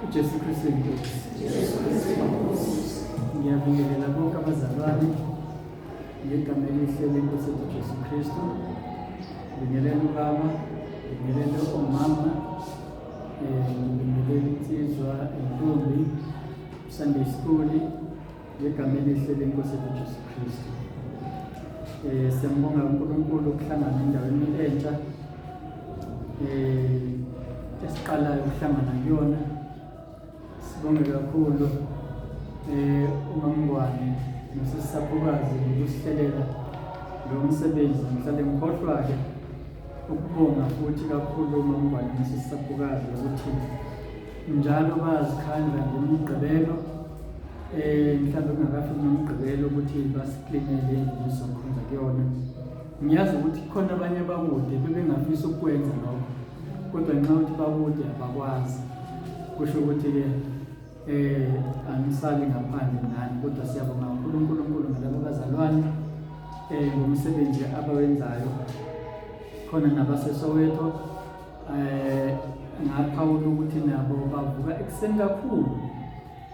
UJesu Kristu inkosi. Jesu Kristu inkosi. Ngiyabingelela bonke abazalwane ngegama elihle lenkosi yethu Jesu Kristu. Ngibingelela ubaba, ngibingelele omama, ngibingelele insizwa, intombi, Sunday school ngegama elihle lenkosi yethu Jesu Kristu. Siyambonga uNkulunkulu ukuhlangana endaweni entsha esiqalayo ukuhlangana kuyona. Sibonge kakhulu uMamngwane noSisaphukazi ngokusihlelela lo msebenzi. Ngihlale ngikhohlwa-ke ukubonga futhi kakhulu uMamngwane noSisaphukazi ukuthi njalo bayazikhandla ngemigqibelo mhlawumbe kungakafiki nomgqibelo ukuthi basiklinele endlini esizokhonza kuyona. Ngiyazi ukuthi khona abanye abakude bebengafisa ukukwenza lokho, kodwa ngenxa yokuthi bakude abakwazi. Kusho ukuthi-ke anisali ngaphandle nani, kodwa siyabonga kakhulu uNkulunkulu ngalabo bazalwane ngomsebenzi abawenzayo. Khona nabaseSoweto ngaphawula ukuthi nabo bavuka ekuseni kakhulu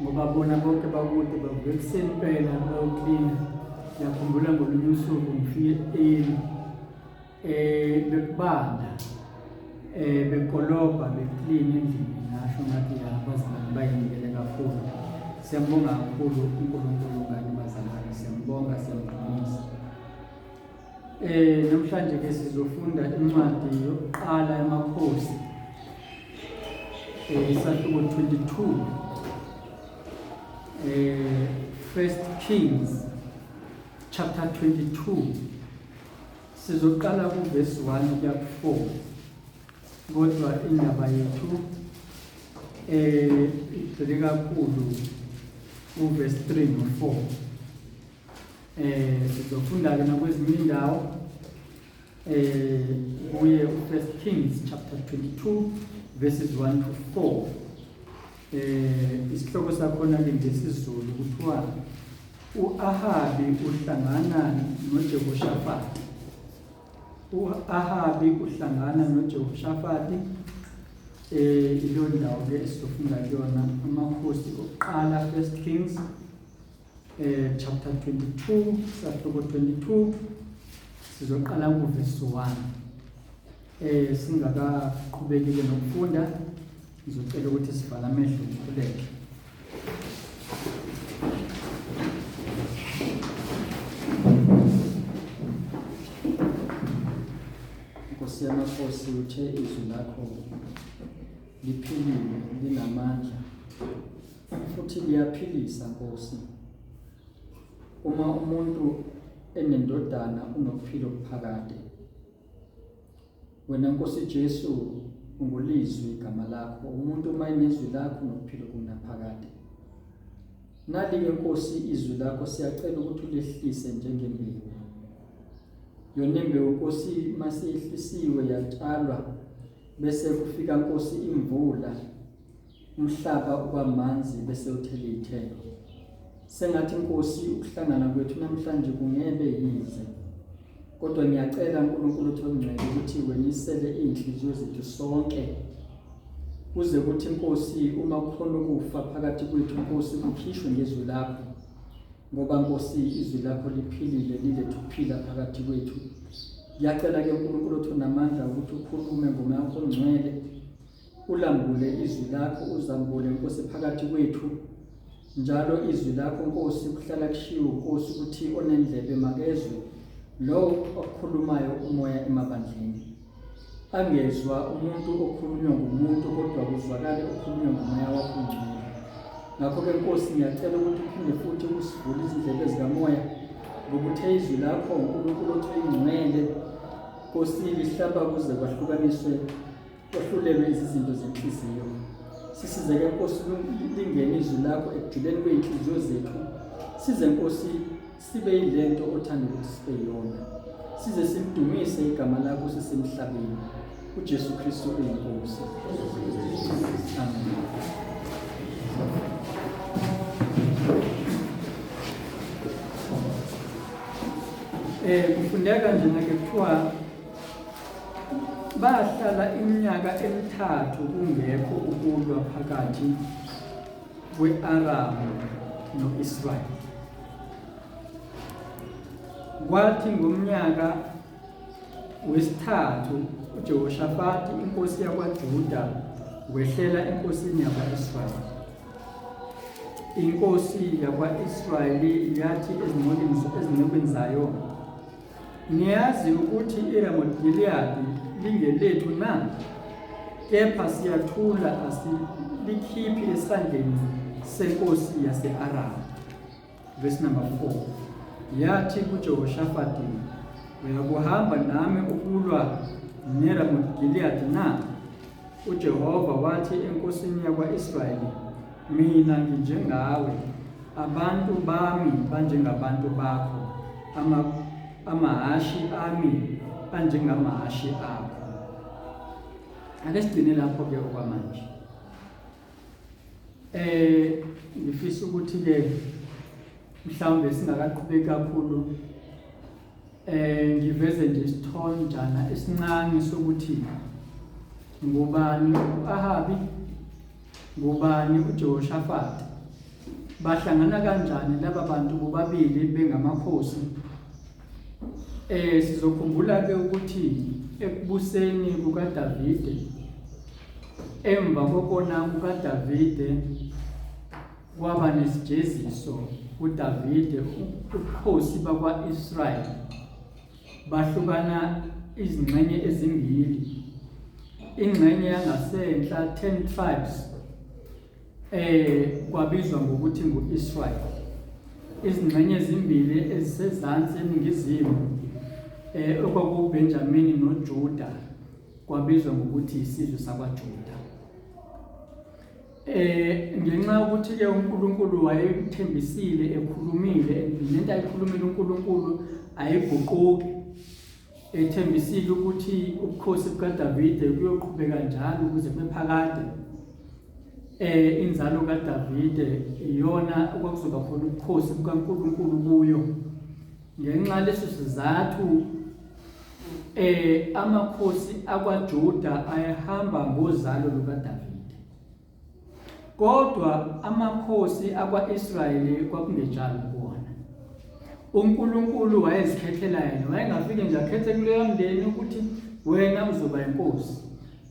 ngoba bona bonke bakude, bavuka ekuseni impela bayoklina. Ngiyakhumbula ngolunye usuku ngifike early bekubanda bekolobha beklina endlini, ngasho ngathi ya abazalwane bayinikele kakhulu. Siyambonga kakhulu uNkulunkulu ngani bazalwane, siyambonga, siyamdumisa. Namhlanje ke sizofunda incwadi yokuqala yamakhosi isahluko 22, First Kings chapter 22. Sizoqala ku-verse 1 kuya ku-4, kodwa indaba yethu igxile kakhulu ku-verse 3 no-4. Sizofunda ke nakwezinye indawo kuye uFirst Kings chapter 22 verses 1 to 4. Isihloko sakhona ke ngesiZulu kuthiwa uAhabi uhlangana noJehoshafati. UAhabi uhlangana noJehoshafati. Ilo ndawo ke esizofunda kuyona amakhosi okuqala, First Kings chapter 22, sahluko 22, sizoqala kuvesi 1. Singakaqhubeki ke nokufunda, ngizocela ukuthi sivale amehlo ngikhuleke. Nkosi yamakhosi, uthe izwi lakho liphilile, linamandla futhi liyaphilisa Nkosi. Uma umuntu enendodana unokuphila okuphakade. Wena Nkosi Jesu ungulizwi igama lakho. Umuntu uma enezwi lakho unokuphila okunaphakade. Nali-ke Nkosi izwi lakho, siyacela ukuthi ulehlise njengembewu. Yona imbewu Nkosi maseyehlisiwe yatshalwa, bese kufika Nkosi imvula, umhlaba uba manzi bese uthela iy'thelo. Sengathi Nkosi ukuhlangana kwethu namhlanje kungebe yize, kodwa ngiyacela uNkulunkulu uthi ongcwele ukuthi wenisele iy'nhliziyo zethu sonke, kuze kuthi Nkosi uma kukhona ukufa phakathi kwethu Nkosi kukhishwe ngezwi lakho, ngoba Nkosi izwi lakho liphilile, liletha ukuphila phakathi kwethu. Ngiyacela-ke uNkulunkulu othi onamandla ukuthi ukhulume ngomoya wakho ongcwele, ulambule izwi lakho, uzambule Nkosi phakathi kwethu njalo. Izwi lakho Nkosi kuhlala kushiwo Nkosi ukuthi onendlebe makezwe lowo okukhulumayo umoya emabandleni. Angezwa umuntu okhulunywa ngumuntu, kodwa kuzwakale okhulunywa ngumoya wakho ongcwele. Ngakho-ke Nkosi ngiyacela ukuthi uphinde futhi usivule izindlebe zikamoya, ngokuthe izwi lakho uNkulunkulu othi oyingcwele Nkosi lihlaba kuze kwahlukaniswe kwahlulelwe izizinto zenhliziyo. Sisizeke Nkosi, lingene izwi lakho ekujuleni kwey'nhliziyo zethu. Size Nkosi sibe yilento othanda ukuthi sibe yiyona, size silidumise igama lakho sisemhlabeni. UJesu Kristu uyiNkosi. Amen. Kufundeka kanjena ke kuthiwa Bahlala iminyaka emithathu kungekho ukulwa phakathi kwe-Aramu no-Israyeli. Kwathi ngomnyaka wesithathu uJehoshafati inkosi yakwaJuda wehlela enkosini yakwa-Israyeli. Inkosi yakwa-Israyeli yathi ezincekwini zayo, Niyazi ukuthi iRamot Gileyadi lingelethu na? Kepha siyathula asilikhiphi esandleni senkosi yase-Aramu. Verse number 4. Yathi kuJehoshafati, Uyakuhamba nami ukulwa neRamot Gileyadi na? UJehova wathi enkosini yakwa-Israyeli, Mina nginjengawe, abantu bami banjengabantu bakho, amahhashi ami anjengamahhashi akho. Ake sigcine lapho-ke okwamanje. Ngifisa ukuthi-ke mhlawumbe singakaqhubeki kakhulu ngiveze nje isithonjana esincane sokuthi ngubani u-Ahabi, ngubani uJehoshafati, bahlangana kanjani laba bantu bobabili bengamakhosi. Sizokhumbula ke ukuthi ekubuseni kukaDavide, emva kokona kukaDavide kwaba nesijeziso kuDavide, ubukhosi bakwa-Israyeli bahlukana izingxenye ezimbili, ingxenye yangasenhla 10 tribes kwabizwa ngokuthi ngu-Israyeli, izingxenye ezimbili ezisezansi eningizimu okwakuBenjamini noJuda kwabizwa ngokuthi isizwe sakwaJuda. Ngenxa yokuthi ke uNkulunkulu wayekuthembisile ekhulumile, nento ayikhulumile uNkulunkulu ayiguquki, ethembisile ukuthi ubukhosi bukaDavide kuyoqhubeka njalo ukuze kube phakade. Inzalo kaDavide iyona okwakuzoba khona ubukhosi bukaNkulunkulu kuyo. Ngenxa leso sizathu amakhosi akwaJuda ayehamba ngozalo lukaDavide. Kodwa amakhosi akwa-Israyeli kwakungenjalo kuwona. uNkulunkulu wayezikhethela yena, wayengafike nje akhethe kuleyo mndeni ukuthi wena uzoba inkosi.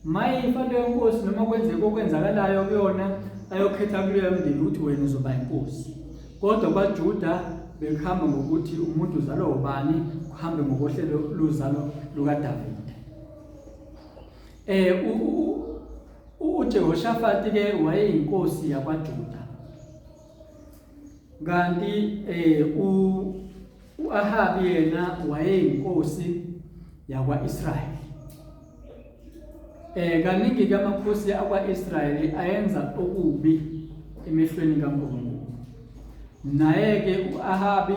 Mayifa leyo nkosi noma kwenzeka okwenzakalayo kuyona, ayokhetha kuleyo mndeni ukuthi wena uzoba inkosi. Kodwa kwaJuda bekuhamba ngokuthi umuntu uzalwa ubani, kuhambe ngokohlelo lozalo lukaDavide. uJehoshafati ke wayeyinkosi yakwaJuda. Kanti uAhabi yena wayeyinkosi yakwa-Israyeli. Kaningi ke amakhosi akwa-Israyeli ayenza okubi emehlweni kaNkulunkulu. Naye ke uAhabi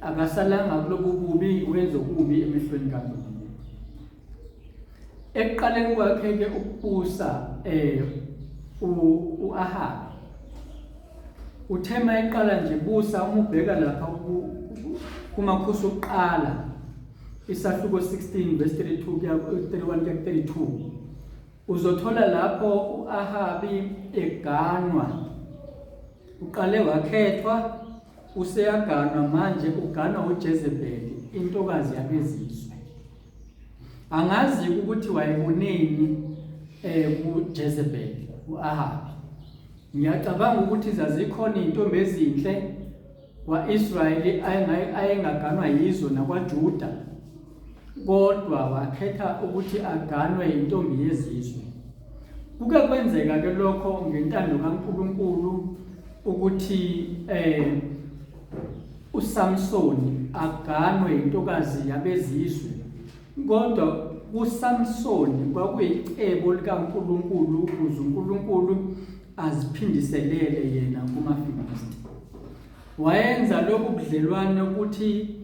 akasalanga kulobu bubi, wenza okubi emehlweni kaNkulunkulu. Ekuqaleni kwakhe ke ukubusa uAhabi uthe mayeqala nje busa, uma ubheka lapha kumakhosi okuqala isahluko 16 verse 32 kuya 31 kuya 32, uzothola lapho uAhabi eganwa. Uqale wakhethwa, useyaganwa manje, uganwa uJezebeli intokazi yabezizwe. Angazi ukuthi wayeboneni kuJezebeli uAhabi. Ngiyacabanga ukuthi zazikhona izintombi ezinhle kwaIsrayeli ayengaganwa yizo nakwaJuda, kodwa wakhetha ukuthi aganwe intombi yezizwe. Kuke kwenzeka ke lokho ngentando kaNkulunkulu ukuthi uSamsoni aganwe intokazi yabezizwe, kodwa kuSamsoni kwakuyicebo likaNkulunkulu ukuze uNkulunkulu aziphindiselele yena kumaFilisti. Wayenza lokhu budlelwane ukuthi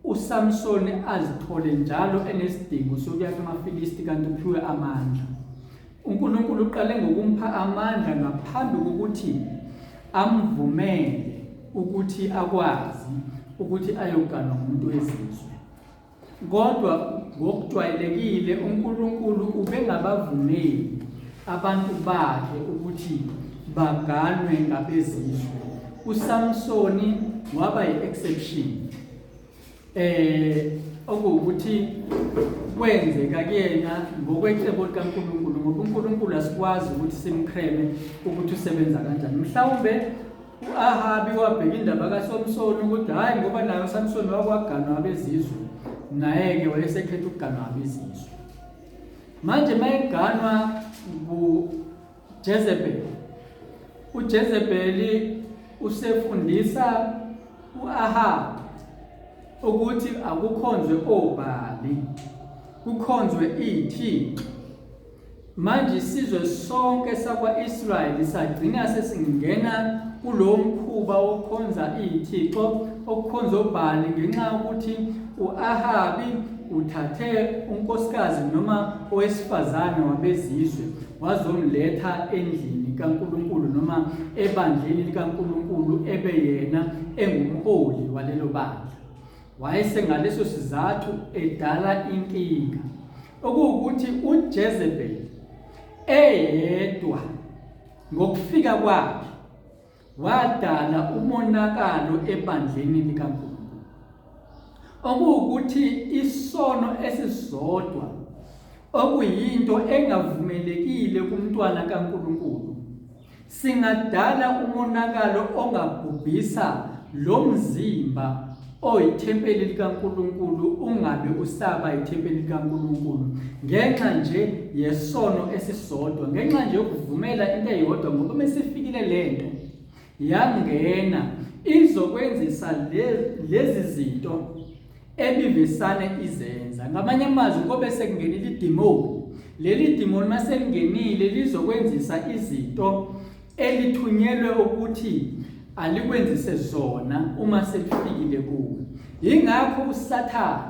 uSamsoni azithole njalo enesidingo sokuya kumaFilisti kanti uphiwe amandla. uNkulunkulu uqale ngokumpha amandla ngaphambi kokuthi amvumele ukuthi akwazi ukuthi ayoganwa ngumuntu wezizwe. Kodwa ngokujwayelekile uNkulunkulu ubengabavumeli abantu bakhe ukuthi baganwe ngabezizwe. USamsoni waba yi-exception. Okuwukuthi kwenzeka kuyena ngokwecebo likaNkulunkulu, ngoba uNkulunkulu asikwazi ukuthi simcreme ukuthi usebenza kanjani. Mhlawumbe u-Ahabi wabheka indaba kaSamsoni ukuthi hhayi, ngoba naye uSamsoni wakwaganwa abezizwe, naye-ke wayesekhetha ukuganwa abezizwe. Manje mayeganwa nguJezebeli, uJezebeli usefundisa u-Ahabi ukuthi akukhonzwe oBhali, kukhonzwe ithixo. Manje isizwe sonke sakwa-Israyeli sagcina sesingena kulowo mkhuba wokukhonza iy'thixo, okukhonza oBhali, ngenxa yokuthi u-Ahabi uthathe unkosikazi noma owesifazane wabezizwe wazomletha endlini kaNkulunkulu noma ebandleni likaNkulunkulu ebe yena engumholi walelo bandla. Wayesengaleso sizathu edala inkinga. Okuwukuthi uJezebel eyedwa ngokufika kwakhe wadala umonakalo ebandleni likaNkulunkulu. Okuwukuthi isono esisodwa okuyinto engavumelekile kumntwana kaNkulunkulu singadala umonakalo ongabhubhisa lo mzimba oyithempeli likaNkulunkulu ungabe usaba ithempeli likaNkulunkulu ngenxa nje yesono esisodwa, ngenxa nje yokuvumela into eyodwa. Ngoba mesifikile lento yangena, izokwenzisa lezi zinto ebivesane izenza. Ngamanye amazwi, kobe sekungenile idimoni. Leli dimoni maselingenile lizokwenzisa izinto elithunyelwe ukuthi alikwenzise zona uma selifikile kuwe. Yingakho uSathane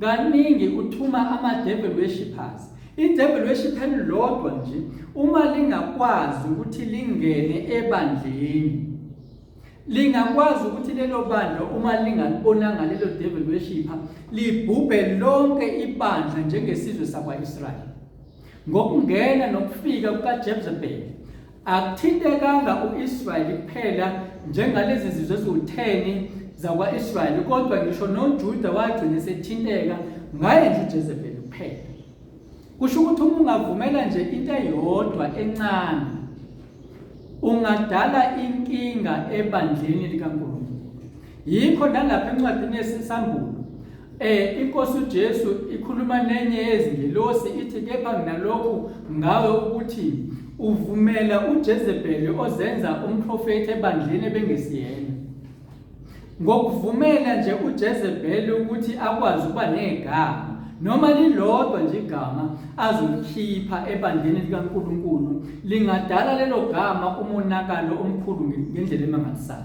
kaningi uthuma ama-devil worshippers. I-devil worship elilodwa nje uma lingakwazi ukuthi lingene ebandleni, lingakwazi ukuthi lelo bandla uma lingalibonanga lelo devil worshipper libhubhe lonke ibandla njengesizwe sakwa-Israyeli. Ngokungena nokufika kukaJezebeli akuthintekanga u-Israyeli kuphela njengalezi zizwe eziwu-10 zakwa-Israyeli, kodwa ngisho noJuda wagcina esethinteka ngaye nje uJezebeli kuphela. Kusho ukuthi uma ungavumela nje into eyodwa encane ungadala inkinga ebandleni likaNkulunkulu. Yikho nalapha encwadini yesiSambulo inkosi uJesu ikhuluma nenye yezingelosi ithi, kepha nginalokhu ngawe ukuthi uvumela uJezebeli ozenza umprofethi ebandleni ebengesiyena. Ngokuvumela nje uJezebeli ukuthi akwazi ukuba negama noma lilodwa nje igama azolikhipha ebandleni likaNkulunkulu, lingadala lelo gama umonakalo omkhulu ngendlela emangalisayo.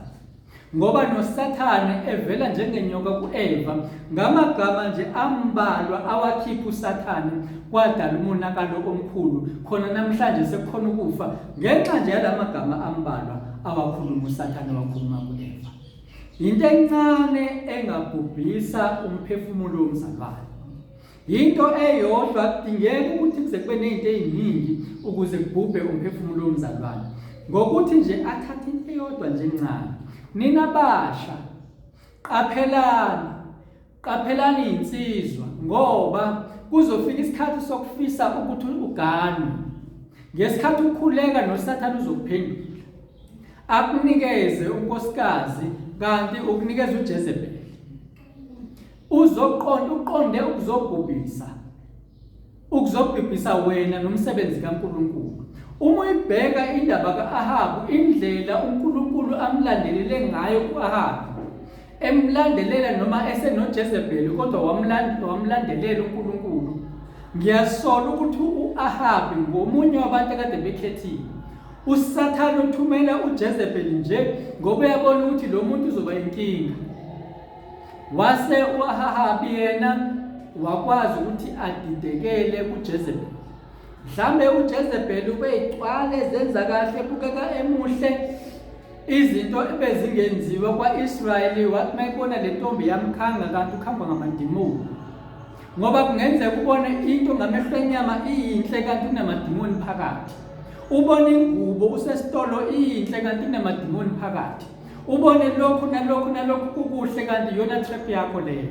Ngoba noSathane evela njengenyoka kuEva, ngamagama nje ambalwa awakhipha uSathane kwadala umonakalo omkhulu. Khona namhlanje sekukhona ukufa ngenxa nje yalamagama ambalwa awakhuluma uSathane, wakhuluma kuEva. Into encane engabhubhisa umphefumulo womzalwane. Into eyodwa, kudingeka ukuthi kuze kube nezinto eziningi ukuze kubhubhe umphefumulo womzalwane. Ngokuthi nje athathe into eyodwa nje encane. Nina basha, qaphelani, qaphelani insizwa, ngoba kuzofika isikhathi sokufisa ukuthi uganwe. Ngesikhathi ukhuleka noSathane uzokuphendula, akunikeze unkosikazi kanti ukunikeza uJezebeli. Uzoqonda, uqonde ukuzobhubhisa, ukuzobhubhisa wena nomsebenzi kaNkulunkulu. Uma uyibheka indaba ka-Ahabu, indlela uNkulunkulu amlandelele ngayo u-Ahabu, emlandelela noma esenoJezebeli, kodwa wamlandelela uNkulunkulu. Ngiyasola ukuthi u-Ahabi ngomunye wabantu akade bekhethiwe. USathane uthumela uJezebeli nje ngoba uyabona ukuthi lo muntu uzoba inkinga. Wase u-Ahabi yena wakwazi ukuthi adidekele kuJezebeli. Mhlambe uJezebeli ubeyicwale zenza kahle, ebukeka emuhle, izinto ebezingenziwa kwa-Israyeli. Wathi mayibona le ntombi yamkhanga, kanti ukhangwa ngamadimoni. Ngoba kungenzeka ubone into ngamehlo enyama iyinhle kanti kunamadimoni phakathi. Ubone ingubo usesitolo iyinhle kanti kunamadimoni phakathi. Ubone lokhu nalokhu nalokhu kukuhle kanti iyona trap yakho leyo.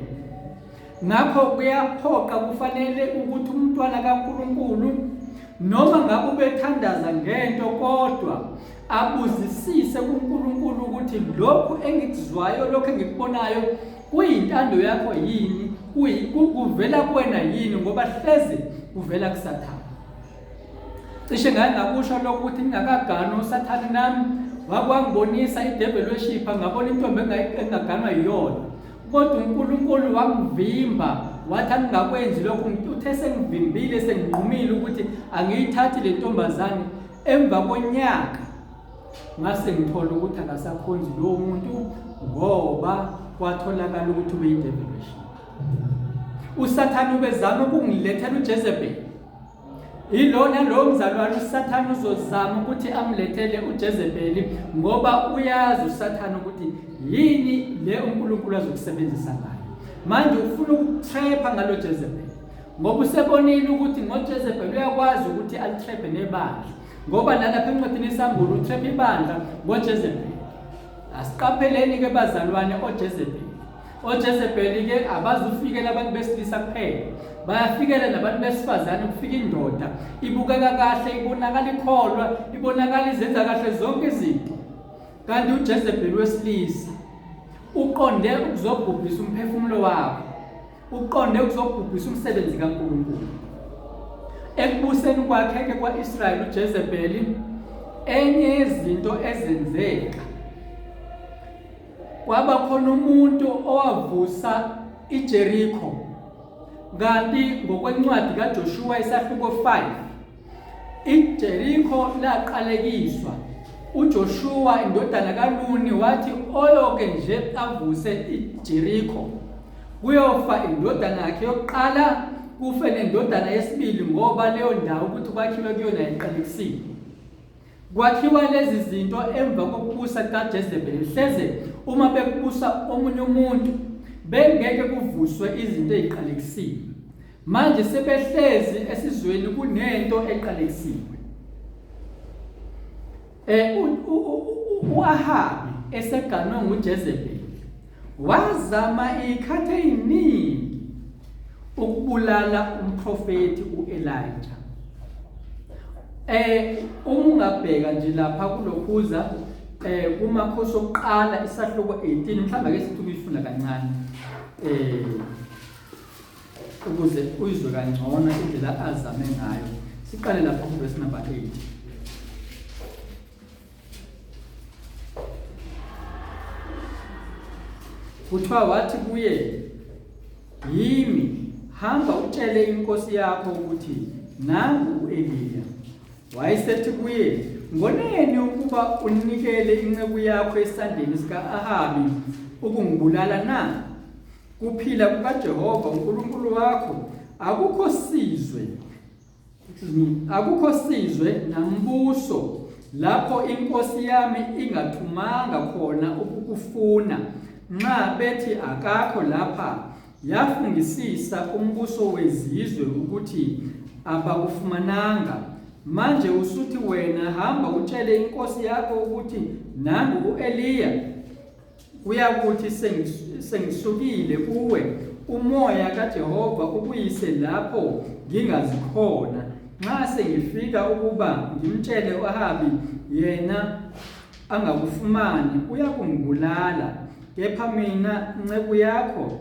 Ngakho kuyaphoqa kufanele ukuthi umntwana kaNkulunkulu noma ngabe ubethandaza ngento kodwa abuzisise kuNkulunkulu ukuthi lokhu engikuzwayo lokhu engikubonayo kuyintando yakho yini kuvela kuwena yini ngoba hlezi kuvela kuSathane. Cishe ngake ngakusho lokho ukuthi ngingakagani uSathane nami wakwangibonisa idevil worship ngabona intombi engaganwa yiyona kodwa uNkulunkulu wangivimba wathi angingakwenzi lokho uthe sengivimbile senginqumile ukuthi angiyithathi le ntombazane emva konyaka ngase ngithola ukuthi akasakhonzi lowo muntu ngoba kwatholakala ukuthi ubeyidevil worship uSathane ubezama ukungilethela uJezebel Ilona lowo mzalwane uSathane uzozama ukuthi amlethele uJezebeli ngoba uyazi uSathane ukuthi yini le uNkulunkulu azokusebenzisa ngayo. Manje ufuna ukutrapha ngalo Jezebeli ngoba usebonile ukuthi ngoJezebeli uyakwazi ukuthi alitraphe nebandla ngoba nalapha encwadini yeSambulo utrapha ibandla ngoJezebeli. Asiqapheleni ke bazalwane oJezebeli. OJezebeli ke abazufikela abantu besilisa kuphela, bayafikela nabantu besifazane. Kufika indoda ibukeka kahle, ibonakala ikholwa, ibonakala izenza kahle zonke izinto, kanti uJezebeli wesilisa uqonde ukuzobhubhisa umphefumulo wakho, uqonde ukuzobhubhisa umsebenzi kaNkulunkulu. Ekubuseni kwakhe ke kwa-Israyeli uJezebeli, enye yezinto ezenzeka Kwaba khona umuntu owavusa iJeriko. Kanti ngokwencwadi kaJoshuwa isahluko 5 iJeriko laqalekiswa. UJoshuwa indodana kaNuni wathi oyoke nje avuse iJeriko kuyofa indodana yakhe yokuqala kufe nendodana yesibili ngoba leyo ndawo ukuthi kwakhiwe kuyona iqalekisiwe. Kwakhiwa lezi zinto emva kokubusa kukaJezebeli. Hleze uma bekubusa omunye umuntu bengeke kuvuswe izinto eziqalekisiwe. Manje sebehlezi esizweni kunento eqalekisiwe. Eh uAhabi eseganwe nguJezebeli wazama ikhathi eziningi ukubulala umprofeti uElijah. Eh uma ungabheka nje lapha kulokhuza eh kumakhosi okuqala isahluko 18 mhlawumbe ake sithi ukuyifunda kancane eh ukuze uyizwe kangcono indlela azame ngayo. Siqale lapha ku verse number 8. Kuthiwa wathi kuye, Yimi, hamba utshele inkosi yakho ukuthi nangu u-Eliya. Wayesethi kuye, Ngoneni ukuba unikele inceku yakho esandleni sika-Ahabi ukungibulala na? Kuphila kukaJehova uNkulunkulu wakho, akukho sizwe Akukho sizwe nambuso lapho inkosi yami ingathumanga khona ukukufuna nxa bethi akakho lapha yafungisisa umbuso wezizwe ukuthi abakufumananga manje usuthi wena hamba utshele inkosi yakho ukuthi nangu uEliya Kuyakuthi sengisukile kuwe, umoya kaJehova ukuyise lapho ngingazi khona. Nxa sengifika ukuba ngimtshele u-Ahabi, yena angakufumani, uyakungibulala. Kepha mina nceku yakho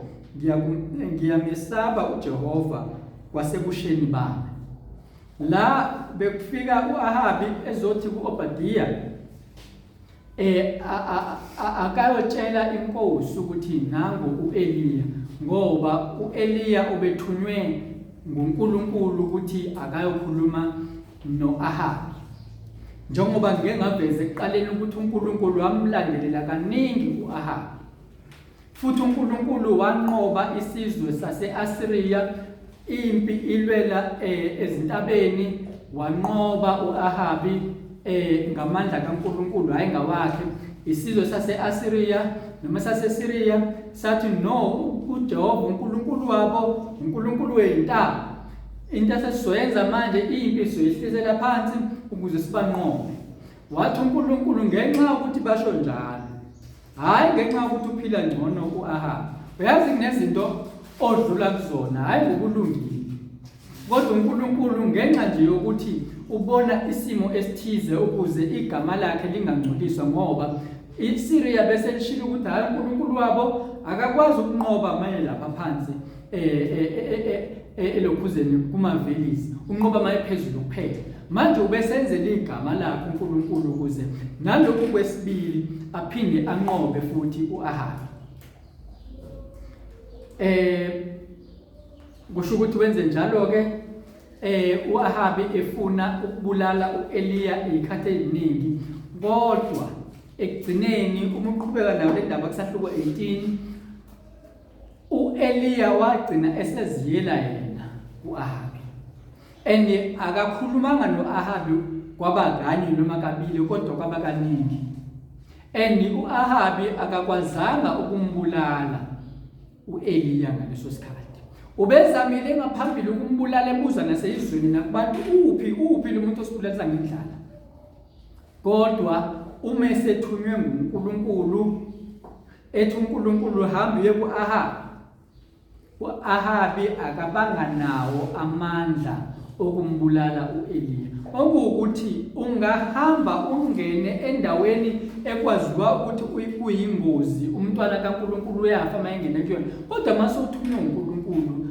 ngiyamesaba uJehova kwasebusheni bami. La bekufika u-Ahabi ezothi ku-Obadiya eh akayotshela inkosi ukuthi nangu uEliya ngoba uEliya ubethunywe nguNkulunkulu ukuthi akayokhuluma noAhabi njengoba ngike ngaveza ekuqaleni ukuthi uNkulunkulu wamlandelela kaningi uAhabi Futhi uNkulunkulu wanqoba isizwe sase-Asiriya, impi ilwela eh, ezintabeni, wanqoba u-Ahabi eh, ngamandla kaNkulunkulu, hhayi ngawakhe. Isizwe sase-Asiriya noma saseSiriya sathi no, uJehova uNkulunkulu wabo uNkulunkulu wey'ntaba. Into esesizoyenza manje impi sizoyihlisela phansi ukuze sibanqobe. Wathi uNkulunkulu ngenxa yokuthi basho njalo, hhayi ngenxa yokuthi uphila ngcono u-Ahabi. Uyazi kunezinto odlula kuzona, hhayi ngokulungile. Kodwa uNkulunkulu ngenxa nje yokuthi ubona isimo esithize ukuze igama lakhe lingangcoliswa ngoba iSyria bese lishilo ukuthi hhayi uNkulunkulu wabo akakwazi ukunqoba manje lapha phansi eh, eh, eh, elokhuzeni kuma-valleys unqoba maye phezulu kuphela manje ubesenzela igama lakhe uNkulunkulu ukuze nalokhu kwesibili aphinde anqobe futhi uAhabi eh kusho ukuthi wenze njalo ke eh uAhabi efuna ukubulala uEliya izikhathi eziningi kodwa ekugcineni uma uqhubeka nayo le ndaba kusahluko 18 U-Eliya wagcina eseziyela yena ku-Ahabi. And akakhulumanga no-Ahabi kwaba kanye noma kabili kodwa kwaba kaningi. And u-Ahabi akakwazanga ukumbulala u-Eliya ngaleso sikhathi. Ubezamile ngaphambili ukumbulala ebuza nasezweni nakubantu uphi uphi lo muntu osibulalisa ngendlala. Kodwa uma esethunywe nguNkulunkulu Ethi uNkulunkulu hamba uye ku-Ahabi. U-Ahabi akabanga nawo amandla okumbulala u-Eliya. Okuwukuthi ungahamba ungene endaweni ekwaziwa ukuthi kuyingozi, umntwana kaNkulunkulu uyafa uma engene kuyona. Kodwa uma sewuthunywe uNkulunkulu,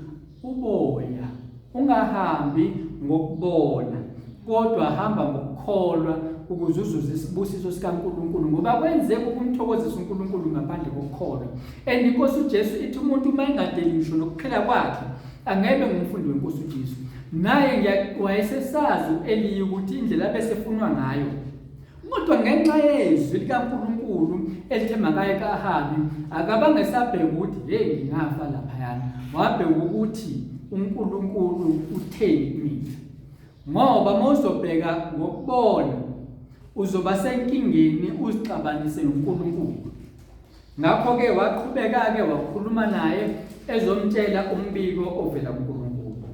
uboya ungahambi ngokubona kodwa hamba ngokukholwa ukuze uzuze isibusiso sikaNkulunkulu ngoba kwenzeka ukumthokozisa uNkulunkulu ngaphandle kokukholwa and inkosi uJesu ithi umuntu uma engadeli ngisho nokuphila kwakhe angebe ngumfundi wenkosi uJesu naye wayesesazi uEliya ukuthi indlela abesefunwa ngayo Kodwa ngenxa yezwi likaNkulunkulu elithe makaye ka-Ahabi, akabange esabheka ukuthi hey ngingafa laphayana. Wabheka ukuthi uNkulunkulu utheni kumina. Ngoba uma uzobheka ngokubona uzoba senkingeni uzixabanise noNkulunkulu. Ngakho-ke waqhubeka-ke wakhuluma naye ezomtshela umbiko ovela kuNkulunkulu.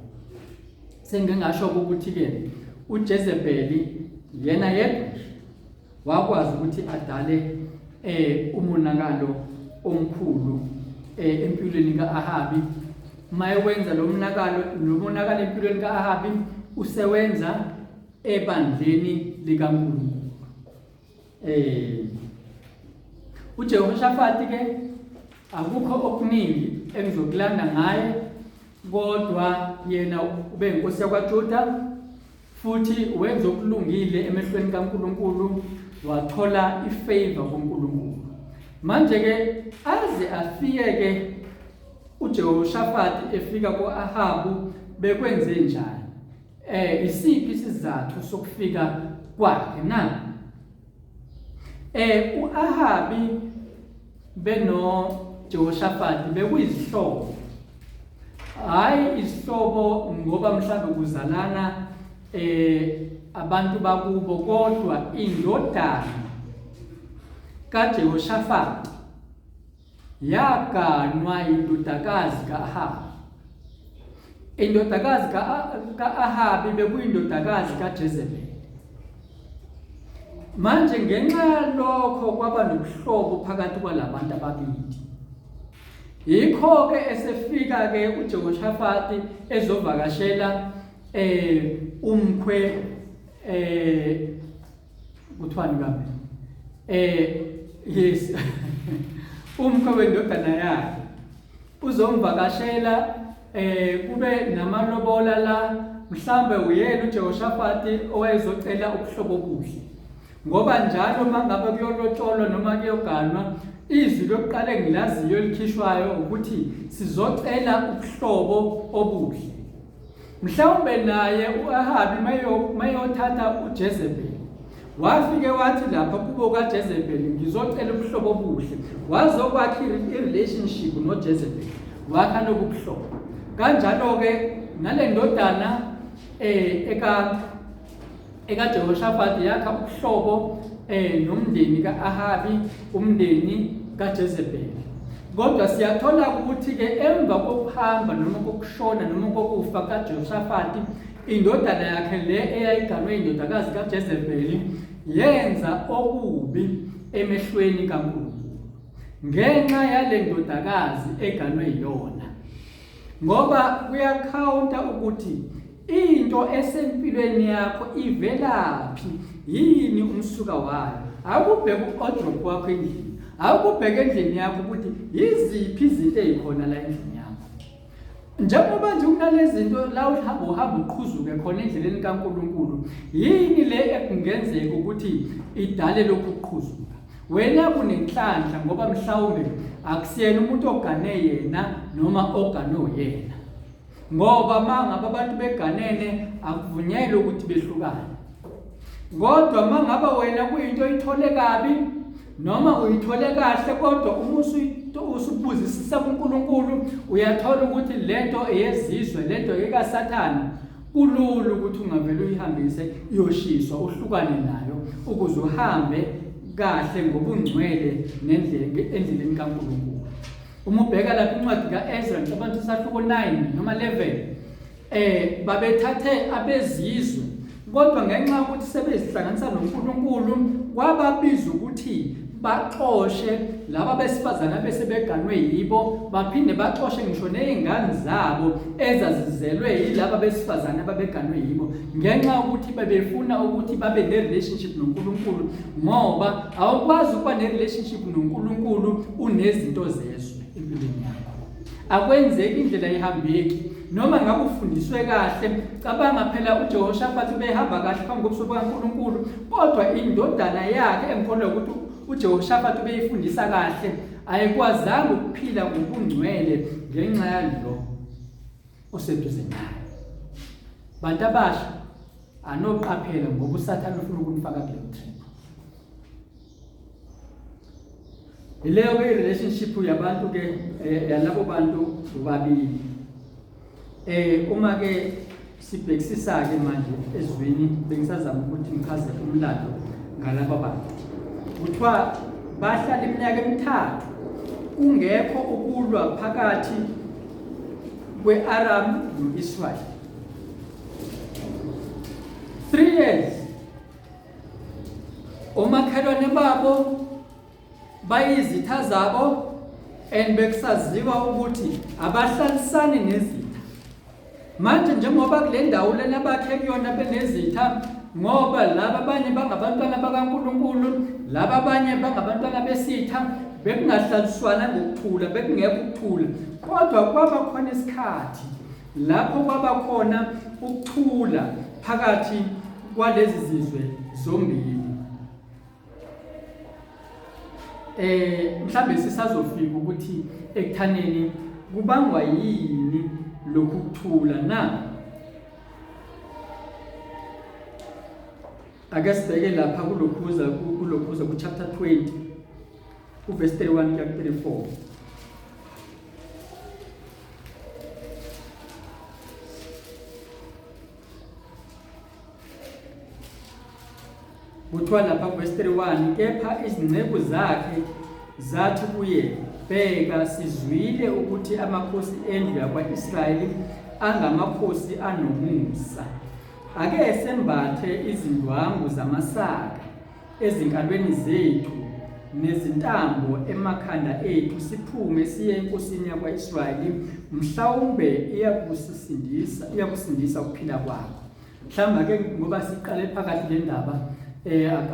Sengingasho ukuthi-ke uJezebeli yena yedwa wakwazi ukuthi adale eh umonakalo omkhulu eh empilweni kaAhabi mayewenza lo monakalo lo monakalo empilweni kaAhabi usewenza ebandleni likaNkulunkulu Eh uJehoshafati ke akukho okuningi engizokulanda ngaye kodwa yena ube inkosi yakwaJuda futhi wenza okulungile emehlweni kaNkuluNkulu wathola ifavor kuNkulunkulu manje ke aze afike ke uJehoshafati efika koAhabu bekwenze njani Eh isiphi isizathu sokufika kwakhe na? Eh uAhabi beno Jehoshaphat bekuyizihlobo. Hayi izihlobo ngoba mhlawumbe kuzalana eh abantu bakubo kodwa indodana kaJehoshaphat Yaganwa indodakazi ka-Ahabi. Indodakazi ka-Ahabi bekuyindodakazi kaJezebeli. Manje ngenxa yalokho kwaba nobuhlobo phakathi kwalabantu ababili. Yikho-ke esefika-ke uJehoshafati ezovakashela eh umkhwe eh kuthiwani kambe eh yes umkho wendodana yakhe uzomvakashela eh kube namalobola la mhlambe uyena uJehoshafati owayezocela ubuhlobo obuhle ngoba njalo mangabe kuyolotsholwa noma kuyoganwa izwi lokuqala engilaziyo elikhishwayo ukuthi sizocela ubuhlobo obuhle Mhlawumbe naye u-Ahabi mayothatha uJezebeli wafike wathi lapha kubo kaJezebeli ngizocela ubuhlobo obuhle wazokwakha i-relationship noJezebeli wakha lobu buhlobo kanjalo-ke nale ndodana eh eka ekaJehoshafati yakha ubuhlobo nomndeni ka-Ahabi, umndeni kaJezebeli. Kodwa siyathola ukuthi-ke emva kokuhamba noma kokushona noma kokufa kaJehoshafati, indodana yakhe le eyayiganwe indodakazi kaJezebeli yenza okubi emehlweni kaNkulunkulu ngenxa yale ndodakazi eganwe yiyona. Ngoba kuyakhawunta ukuthi into esempilweni yakho ivelaphi, yini umsuka wayo. Awukubheke u-odrop wakho endlini, awukubheke endlini yakho ukuthi yiziphi izinto ey'khona la endlini yakho. Njengoba nje kunalezi zinto la uhamba uhamba uqhuzuke khona endleleni kaNkulunkulu, yini le ekungenzeka ukuthi idale lokhu kuqhuzuka? Wena kunenhlanhla ngoba mhlawumbe akusiyena umuntu ogane yena noma ogane uyena. Ngoba uma ngabe abantu beganene akuvunyelwe ukuthi behlukane. Kodwa uma ngabe wena kuyinto oyithole kabi noma uyithole kahle kodwa uma usubuzisisa kuNkulunkulu uyathola ukuthi lento eyezizwe lento ekaSathane Kulula ukuthi ungavele uyihambise iyoshiswa uhlukane nayo ukuze uhambe kahle ngobungcwele nendlela endleleni kaNkulunkulu. Uma ubheka lapha incwadi kaEzra ngicabanga ukuthi isahluko 9 noma 11 babethathe abezizwe kodwa ngenxa yokuthi sebezihlanganisa noNkulunkulu kwababiza ukuthi baxoshe laba besifazane bese beganwe yibo baphinde baxoshe ngisho nezingane zabo ezazizelwe yilaba besifazane ababeganwe yibo ngenxa yokuthi bebefuna ukuthi babe ne-relationship noNkulunkulu ngoba awukwazi ukuba ne-relationship noNkulunkulu unezinto zezwe empilweni yakho. Akwenzeki indlela ihambeki noma ngabe ufundiswe kahle. Cabanga phela uJehoshafati ubehamba kahle phambi kobuso bukaNkulunkulu, kodwa indodana yakhe engikholwa ukuthi uJehoshafati ubeyifundisa kahle ayikwazanga ukuphila ngobungcwele ngenxa yalo oseduze naye. Bantu abasha anoqaphela ngoba uSathane ufuna ukunifaka kuleyo trap. Yileyo ke relationship yabantu ke yalabo bantu bobabili. Uma ke sibhekisisa ke manje ezwini bengisazama ukuthi ngichaze umlando ngalaba bantu. Kuthiwa bahlala iminyaka emithathu kungekho ukulwa phakathi kwe-Aram no-Israel. 3 years Omakhelwane babo bayizitha zabo and bekusaziwa ukuthi abahlalisani nezitha. Manje njengoba kule ndawo lena bakhe kuyona benezitha ngoba laba abanye bangabantwana bakaNkulunkulu, laba abanye bangabantwana besitha, bekungahlaliswana ngokuthula, bekungekho ukuthula. Kodwa kwaba khona isikhathi lapho kwaba khona ukuthula phakathi kwalezi zizwe zombili. Mhlambe sisazofika ukuthi ekuthaneni kubangwa yini lokhu kuthula na. Ake sibheke lapha kulokhuza ku chapter 20 uverse 31 kuya ku 34. Kuthiwa lapha verse 31, kepha izinceku zakhe zathi kuye, bheka sizwile ukuthi amakhosi endlu yakwa-Israyeli angamakhosi anomusa. Ake sembathe izindwangu zamasaka ezinkalweni zethu nezintambo emakhanda ethu siphume siye enkosini yakwa-Israyeli, mhlawumbe iyakusisindisa, iyakusindisa ukuphila kwakho. Mhlawumbe ake ngoba siqale phakathi le ndaba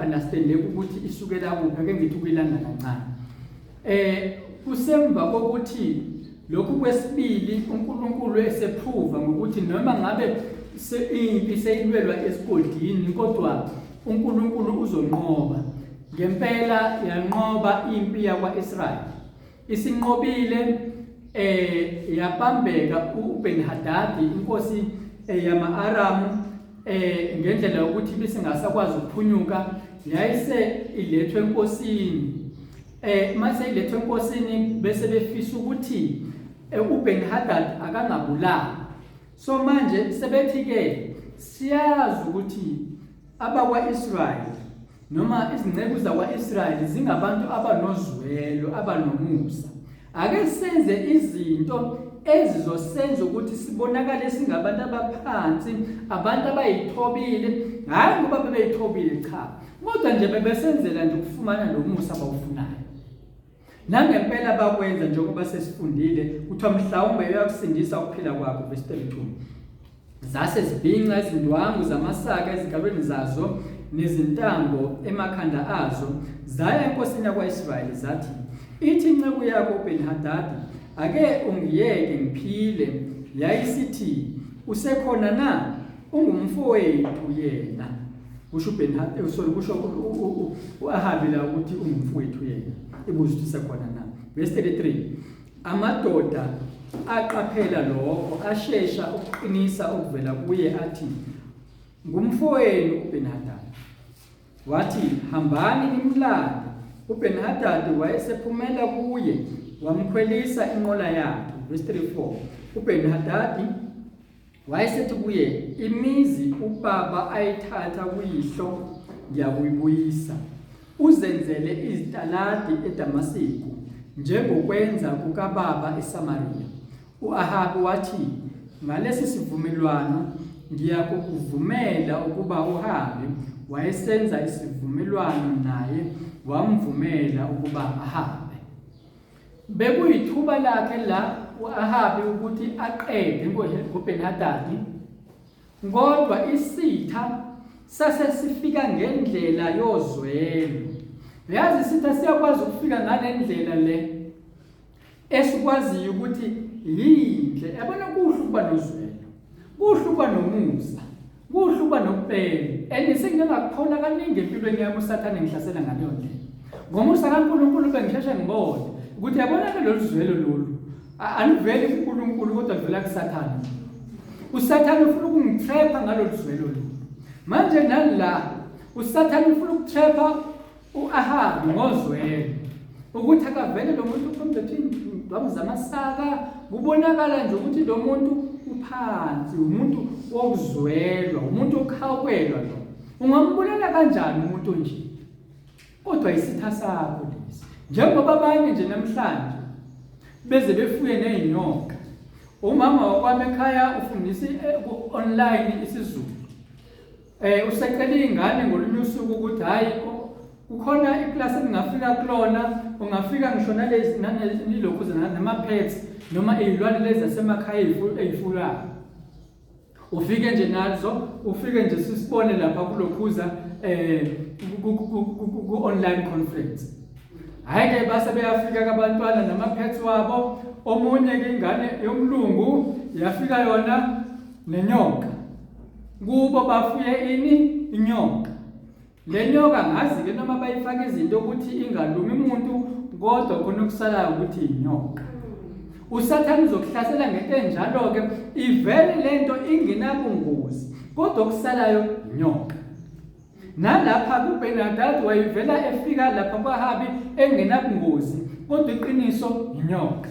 understandeki ukuthi isukela kuphi, ake ngithi ukuyilanda kancane. Kusemva kokuthi lokhu kwesibili uNkulunkulu esephuva ngokuthi noma ngabe impi seyilwelwa esigodini kodwa uNkulunkulu uzonqoba. Ngempela yanqoba impi yakwa-Israyeli. Isinqobile yabambeka uBen-Hadadi inkosi yama-Aramu ngendlela yokuthi ibisingasakwazi ukuphunyuka, yayise ilethwe enkosini. Mase ilethwe enkosini bese befisa ukuthi uBen-Hadad akangabulawa. So manje sebethi ke siyazi ukuthi abakwa-Israyeli noma izinceku zakwa-Israyeli zingabantu abanozwelo, abanomusa. Ake senze izinto ezizosenza ukuthi sibonakale singabantu abaphansi, abantu abayithobile, hhayi ngoba bebeyithobile cha, kodwa nje bebesenzela nje ukufumana lo musa abawufunayo. Nangempela bakwenza njengoba sesifundile, kuthiwa mhlawumbe uyakusindisa ukuphila kwakho, verse 32. Zase zibhinca izindwangu zamasaka ezinkalweni zazo nezintambo emakhanda azo, zaya enkosini yakwa-Israyeli zathi, Ithi inceku yakho uBheni-Hadadi, ake ungiyeke ngiphile. Yayisithi, Usekhona na? Ungumfowethu yena. Kusho uBheni-Hadadi, sorry, kusho u-Ahabi la ukuthi ungumfowethu yena. Ibuza ukuthi usekhona na. Verse 33. Amadoda aqaphela lokho, ashesha ukuqinisa okuvela kuye, athi, Ngumfowenu uBhen-Hadadi. Wathi, Hambani nimlande. UBhen-Hadadi wayesephumela kuye, wamkhwelisa inqola yakhe. Verse 34. UBhen-Hadadi Wayesethi kuye, Imizi ubaba ayithatha kuyihlo ngiyakuyibuyisa, uzenzele izitaladi eDamasiku, njengokwenza kukababa eSamariya. U-Ahabi wathi, Ngalesi sivumelwano ngiyakukuvumela ukuba uhambe. Wayesenza isivumelwano naye, wamvumela ukuba ahambe. Bekuyithuba lakhe la u-Ahabi ukuthi aqede ngoBhen-Hadadi, kodwa isitha sase sifika ngendlela yozwelo. Uyazi isitha siyakwazi ukufika ngale ndlela le esikwaziyo ukuthi yinhle. Yabona kuhle ukuba nozwelo, kuhle ukuba nomusa, Kuhle ukuba nobubele and sengike ngakuthola kaningi empilweni yami usathane ngihlasela ngaleyo ndlela. Ngomusa kaNkulunkulu bengisheshe ngibone ukuthi yabona ke lolu zwelo lolu aluveli kuNkulunkulu kodwa luvela kuSathane. USathane ufuna ukungitrapha ngalolu zwelo lolu. Manje nala uSathane ufuna ukutrapha U-Ahabi ngozwelo ukuthi akavele lo muntu uphambethe indwangu zamasaka kubonakala nje ukuthi lo muntu uphansi umuntu wokuzwelwa umuntu okhawukelwa lo ungambulala kanjani umuntu nje kodwa isitha sakho lesi njengoba abanye nje namhlanje beze befuye nezinyoka umama wakwami ekhaya ufundisa eh, online isiZulu Eh usecela izingane ngolunye usuku ukuthi hayi kukhona iklasi engingafika kulona ungafika ngisho nalezi nalokhu nama pets noma izilwane lezi zasemakhaya ezifuywayo ufike nje nazo ufike nje sisibone lapha kulokhuza eh ku online conference Hhayi ke base beyafika kabantwana namaphetsi wabo omunye ke ingane yomlungu yafika yona nenyoka kubo bafuye ini inyoka le nyoka ngazi ke noma bayifaka izinto ukuthi ingalumi umuntu kodwa khona okusalayo ukuthi inyoka usathane uzokuhlasela ngento enjalo ke ivele lento ingenabungozi kodwa okusalayo inyoka Nalapha kuBenadad wayevela efika lapha kwaHabi engenabungozi, kodwa iqiniso yinyoka.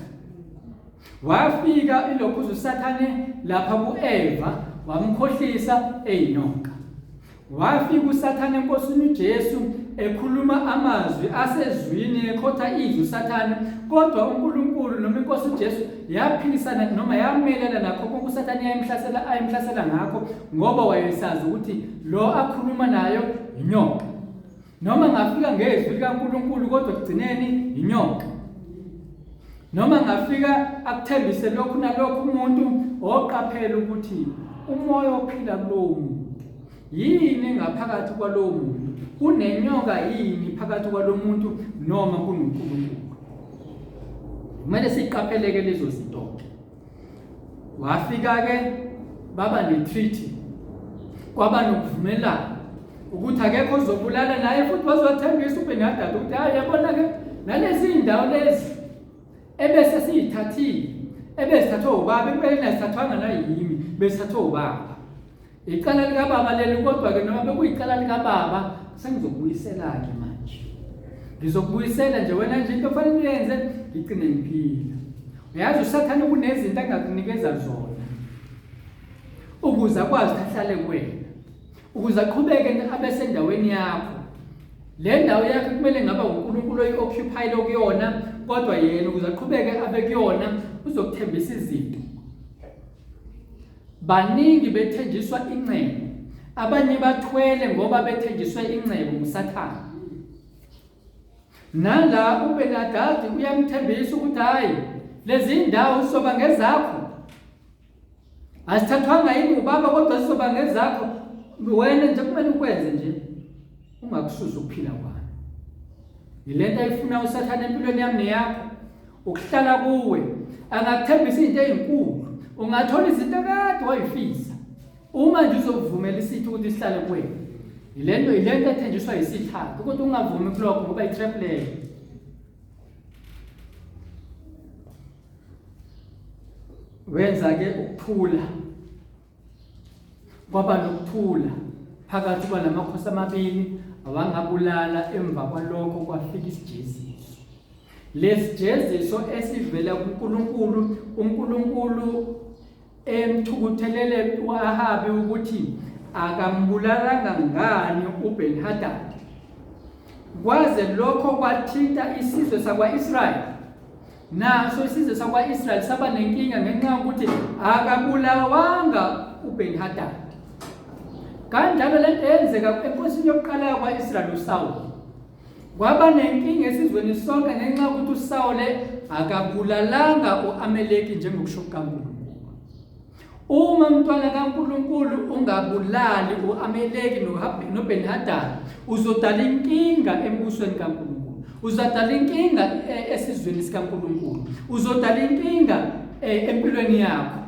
Wafika ilokhu uSathane lapha kuEva wamkhohlisa eyinyoka. Wafika uSathane eNkosini uJesu ekhuluma amazwi asezwini ekhotha izwi uSathane, kodwa uNkulunkulu noma iNkosi uJesu yaphikisana noma yamelana nakho konke uSathane yayimhlasela ayimhlasela ngakho ngoba wayesazi ukuthi lo akhuluma nayo yinyoka noma ngafika ngezwi likaNkulunkulu kodwa ekugcineni yinyoka noma ngafika akuthembise lokhu nalokhu umuntu oqaphela ukuthi umoya ophila kulowo muntu yini ngaphakathi kwalowo muntu kunenyoka yini phakathi kwalo muntu noma kunoNkulunkulu kumele siqapheleke lezo zinto-ke Wafika-ke baba ne-treaty, kwaba nokuvumelana ukuthi akekho ozobulala naye futhi wazothembisa uBenhadadi ukuthi hayi yabona-ke nalezi iy'ndawo lezi ebese siyithathile ebezithathwe ubaba empeleni azithathwanga nayimi bezithathwe ubaba Icala likababa leli kodwa-ke noma bekuyicala likababa sengizokubuyisela-ke manje. Ngizokubuyisela nje wena nje into ofanele uyenze ngigcine ngiphila. Uyazi uSathane kunezinto angakunikeza zona ukuze akwazi ukuthi ahlale kuwena, ukuze aqhubeke abe sendaweni yakho. Le ndawo yakhe kumele ngaba uNkulunkulu oyi-occupyile kuyona, kodwa yena ukuze aqhubeke abe kuyona uzokuthembisa izinto. Baningi bethenjiswa incebo, abanye bathwele ngoba bethenjiswe incebo nguSathane. Nala uBenadadi uyamthembisa ukuthi hhayi lezi ndawo zizoba ngezakho. Asithathwanga yini ubaba kodwa sizoba ngezakho wena nje kumele ukwenze nje ungakususa ukuphila kwami. Yilento ayifuna uSathane empilweni yami neyakho ukuhlala kuwe angakuthembisa izinto ezinkulu ungathola izinto kade wayifisa uma nje uzovumela isitha ukuthi sihlale kuwena. Yilento yilento ethenjiswa yisitha kodwa ungavumi kulokho ngoba i-trap leyo. Wenza-ke ukuthula, kwaba nokuthula phakathi kwalamakhosi amabili awangabulala. Emva kwalokho kwafika isijeziso, lesijeziso esivela kuNkulunkulu. UNkulunkulu emthukuthelele u-Ahabi ukuthi akambulalanga ngani uBen-Hadad. Kwaze lokho kwathinta isizwe sakwa-Israyeli. Naso isizwe sakwa-Israyeli saba nenkinga ngenxa yokuthi akabulawanga uBen-Hadad. Kanjalo lento yenzeka enkosini yokuqala yakwa-Israyeli uSawuli. Kwaba nenkinga esizweni sonke ngenxa yokuthi uSawule akabulalanga u-Ameleki njengokusho kukaNkulunkulu. Uma mntwana kaNkulunkulu ungabulali u-Ameleki noBen-Hadad, uzodala inkinga embusweni kaNkulunkulu. Uzodala inkinga e, esizweni sikaNkulunkulu. Uzodala inkinga e, empilweni yakho.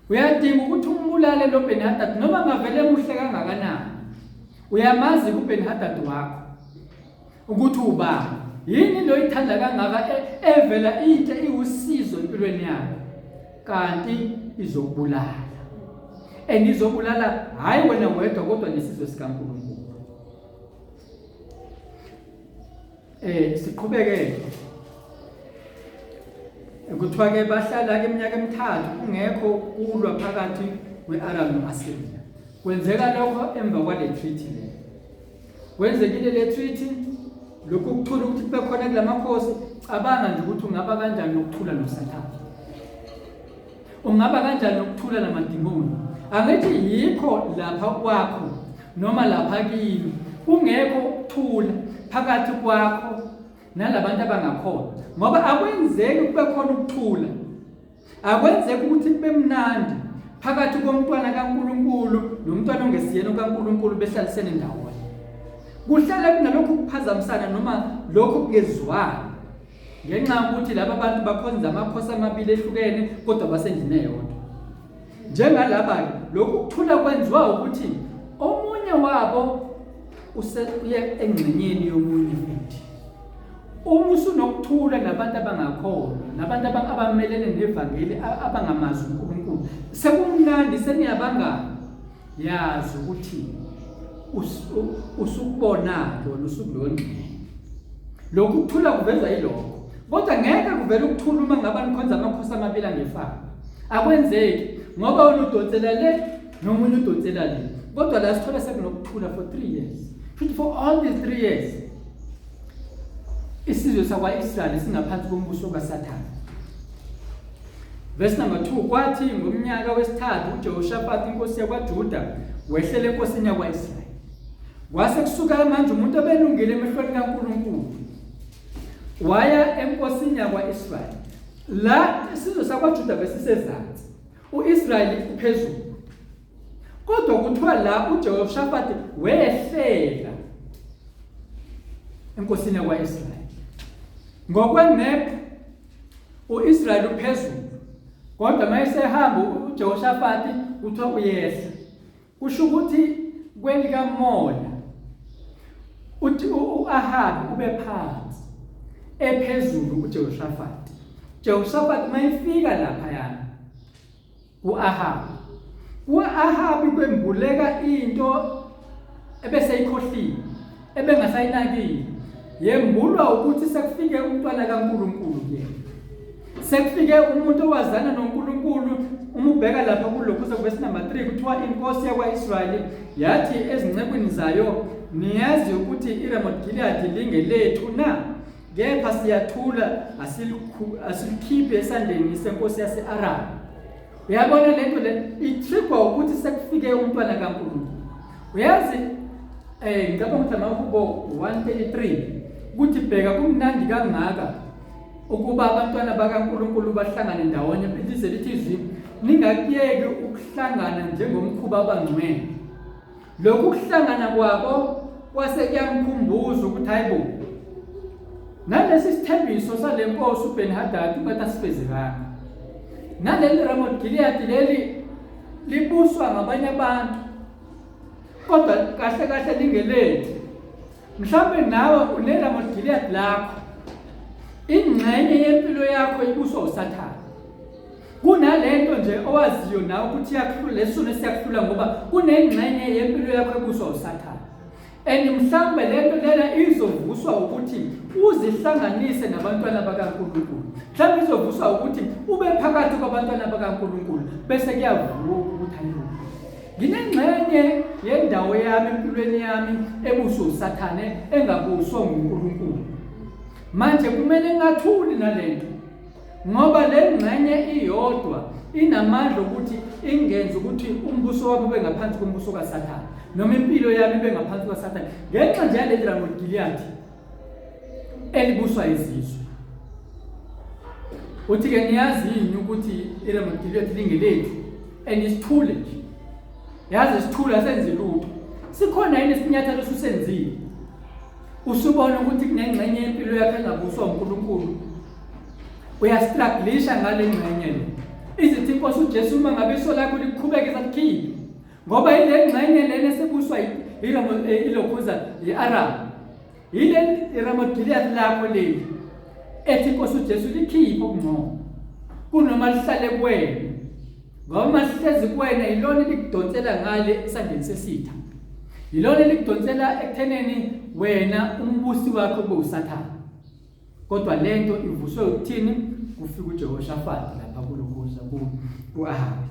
Uyadinga ukuthi umbulale lo Ben-Hadad noma ngavele muhle kangakanani. Uyamazi kuBen-Hadad wakho ukuthi ubani. Yini lo ithanda kangaka e, evela into iwusizo empilweni yakho kanti izokubulala. And izobulala hayi wena wedwa kodwa nesizwe sikaNkulunkulu. Eh siqhubeke kuthiwa ke bahlala ke iminyaka emithathu kungekho kulwa phakathi kwe-Aram no-Asiriya. Kwenzeka lokho emva kwale treaty le. Kwenzekile le treaty lokhu kuthula ukuthi kube khona kulamakhosi cabanga nje ukuthi ungaba kanjani nokuthula noSathane. Ungaba kanjani nokuthula namadimoni? Angithi yikho lapha kwakho noma lapha kimi kungekho ukuthula phakathi kwakho nalabantu abangakholwa ngoba akwenzeki kube khona ukuthula akwenzeki ukuthi kube mnandi phakathi komntwana kaNkuluNkulu nomntwana ongesiyena kaNkuluNkulu behlalisene ndawonye kuhlala kunalokhu kuphazamisana noma lokhu kungezwani ngenxa yokuthi laba bantu bakhonza amakhosi amabili ehlukene kodwa basendlini eyodwa njengalaba-ke lokhu kuthula kwenziwa ukuthi omunye wabo uye engxenyeni yomunye futhi uma usunokuthula nabantu abangakholwa nabantu abamelene nevangeli abangamazi uNkulunkulu sekumnandi seniyabangana yazi ukuthi usukubona-ke wena usukuleyo ngxenye lokhu kuthula kuvezwa yilokho kodwa ngeke kuvele ukuthula uma ngaba nikhonza amakhosi amabili angefani akwenzeki ngoba wena udonsela le nomunye udonsela le kodwa la sithola sekunokuthula for three years futhi for all these three years isizwe sakwa-israyeli singaphansi kombuso kasathane Verse number 2 kwathi ngomnyaka wesithathu uJehoshafati inkosi yakwaJuda wehlela enkosini yakwaIsrayeli. Kwase kusuka manje umuntu obelungile emehlweni kaNkulunkulu waya enkosini yakwaIsrayeli. La isizwe sakwaJuda besisezansi, uIsrayeli uphezulu. Kodwa kuthiwa la uJehoshafati wehlela enkosini yakwaIsrayeli. Ngokwemap U-Israyeli uphezulu, kodwa uma esehamba uJehoshafati kuthiwa uyehla. Kusho ukuthi kwelikamoya uthi u-Ahabi ube phansi ephezulu uJehoshafati. Jehoshafati uma efika laphayana ku-Ahabi. Ku-Ahabi kwembuleka into ebeseyikhohliwe, ebengasayinakile. Yembulwa ukuthi sekufike umntwana kaNkulunkulu kuyena. Sekufike umuntu owazana noNkulunkulu. Uma ubheka lapha kulokhu sekuvesi number 3 kuthiwa inkosi yakwa-Israyeli yathi ezincekwini zayo Niyazi ukuthi iRamot Gilead lingelethu na? Kepha siyathula, asilikhiphi esandleni senkosi yase-Aramu. Uyabona lento le itrigwa ukuthi sekufike umntwana kaNkulunkulu. Uyazi ngicabanga ukuthi amaHubo 133 ukuthi bheka kumnandi kangaka ukuba abantwana bakaNkulunkulu bahlangane ndawonye, lize lithi izwi ningakuyeki ukuhlangana njengomkhuba abangcwele. Lokhu kuhlangana kwabo kwase kuyamkhumbuza ukuthi hayibo, nalesi sithembiso sale nkosi uBen-Hadad ukuthi asifezekanga, naleli Ramot Gilead leli libuswa ngabanye abantu kodwa kahle kahle lingelethu. Mhlawumbe nawe uneRamot Gilead lakho, ingxenye yempilo yakho ibuswa uSathane. Kunalento nje owaziyo nawe ukuthi iyakuhlula, lesono esiyakuhlula ngoba kunengxenye yempilo yakho ebuswa uSathane. And mhlawumbe lento lena izovuswa ukuthi uzihlanganise nabantwana bakaNkulunkulu. Mhlawumbe izovuswa ukuthi ube phakathi kwabantwana bakaNkulunkulu bese kuyavuka ukuthi hayibo, nginengxenye yendawo yami empilweni yami ebuswa uSathane engabuswa nguNkulunkulu. Manje kumele ngathuli nalento ngoba le ngxenye iyodwa inamandla ukuthi ingenza ukuthi umbuso wami ube ngaphansi kombuso kaSathane noma impilo yami ibe ngaphansi kwaSathane ngenxa nje yaleli Ramot Gilead elibuswa izizwe. Uthi-ke niyazi yini ukuthi iRamot Gilead lingelethu and isithule nje, yazi isithule asenzi lutho. Sikhona yini isinyathelo osusenzile usubona ukuthi kunengxenye yempilo yakho engabuswa uNkulunkulu? Uyastrugglisha ngale ngxenye le. Izithi inkosi uJesu uma ngabe iso lakho liqhubeke sakukhipha, ngoba ile ngxenye lena esebuswa ilokhuza yi-Aram, yile iRamot Gilead lakho leli ethi inkosi uJesu likhiphe okungcono kunoma lihlale kuwena, ngoba uma lihlezi kuwena yilona elikudonsela ngale esandleni sesitha, yilona elikudonsela ekutheneni wena umbusi wakho kube uSathane. Kodwa lento ivuswe ukuthini? Kufika uJehoshafati lapha kulokhuza ku-Ahabi.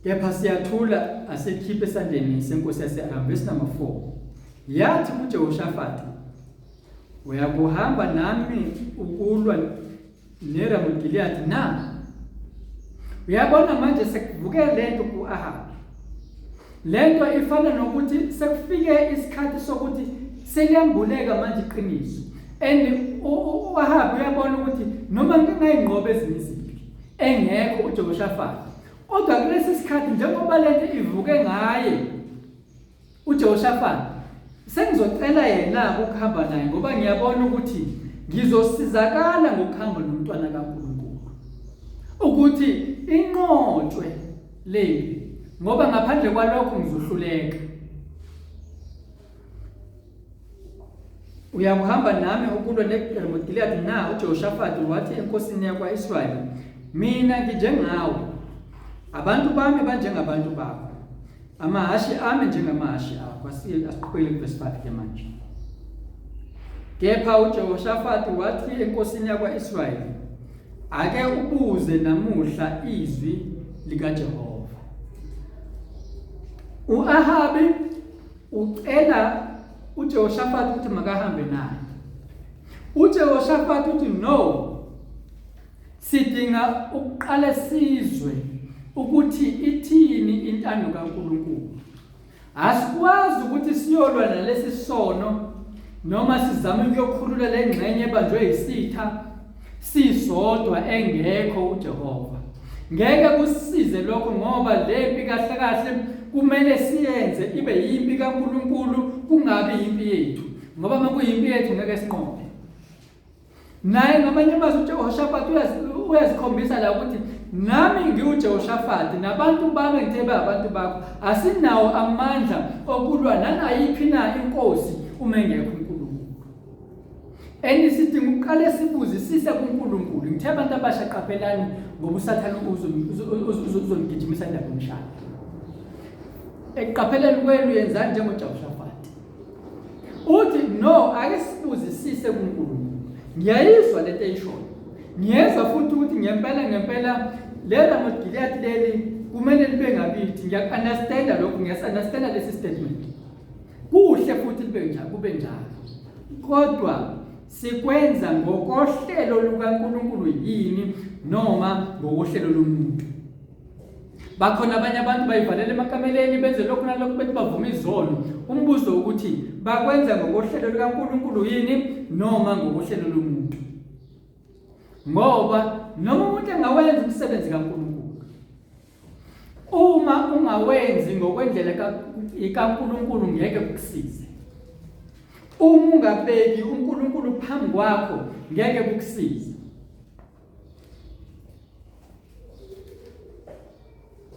Kepha siyathula asikhiphe esandleni senkosi yase-Aramu. Verse number 4. Yathi kuJehoshafati, uyakuhamba nami ukulwa neRamot Gilead na? Uyabona manje sekuvuke lento ku-Ahabi. Lento ifana nokuthi sekufike isikhathi sokuthi seliyambuleka manje iqiniso. And u-Ahabi uyabona ukuthi noma ngingayinqoba ezinye izimpi engekho uJehoshafati, kodwa kulesi sikhathi njengoba lento ivuke ngaye uJehoshafati, sengizocela yena ukuhamba naye ngoba ngiyabona ukuthi ngizosizakala ngokuhamba nomntwana kaNkulunkulu ukuthi inqotshwe lempi, ngoba ngaphandle kwalokho ngizohluleka. Uyakuhamba nami ukulwa neRamot Gilead na? UJehoshafati wathi enkosini yakwa-Israyeli, mina nginjengawe, abantu bami banjengabantu bakho, amahhashi ami njengamahhashi akho. Asiqhubekele kuvesi 5 ke manje. Kepha uJehoshafati wathi enkosini yakwa-Israyeli, ake ubuze namuhla izwi likaJehova. U-Ahabi ucela uJehoshafati ukuthi makahambe naye. UJehoshafati uthi no, sidinga ukuqale sizwe ukuthi ithini intando kaNkulunkulu. Asikwazi ukuthi siyolwa nalesi sono noma sizame ukuyokhulula le ngxenye ebanjwe yisitha sisodwa engekho uJehova. Ngeke kusisize lokho ngoba le mpi kahle kahle kumele siyenze ibe yimpi kaNkulunkulu, kungabi yimpi yethu, ngoba uma kuyimpi yethu ngeke sinqobe. Naye ngamanye amazwi uJehoshafati uyazikhombisa la ukuthi nami ngiwuJehoshafati nabantu bami ngithe babantu bakho, asinawo amandla okulwa nanayiphi na inkosi uma engekho uNkulunkulu. And sidinga ukuqale sibuzisise kuNkulunkulu. Ngithe abantu abasha qaphelani ngoba uSathane uzonigijimisa indaba yomshado. Ekuqapheleni kwenu yenzani njengoJehoshafati. Uthi no, ake sibuzisise kuNkulunkulu. Ngiyayizwa lento eyishoyo. Ngiyezwa futhi ukuthi ngempela ngempela le Ramot Gilead leli kumele libe ngakithi. Ngiyaku-understanda lokhu, ngiyasi-understanda lesi statement. Kuhle futhi libe njalo, kube njalo. Kodwa sikwenza ngokohlelo lukaNkulunkulu yini noma ngokohlelo lomuntu? Bakhona abanye abantu bayivalela emakameleni benze lokhu nalokhu bethi bavuma izono. Umbuzo ukuthi bakwenza ngokohlelo lukaNkulunkulu yini noma ngokohlelo lomuntu? Ngoba noma umuntu engawenza umsebenzi kaNkulunkulu uma ungawenzi ngokwendlela kaNkulunkulu ngeke kukusize. Uma ungabeki uNkulunkulu phambi kwakho ngeke kukusize.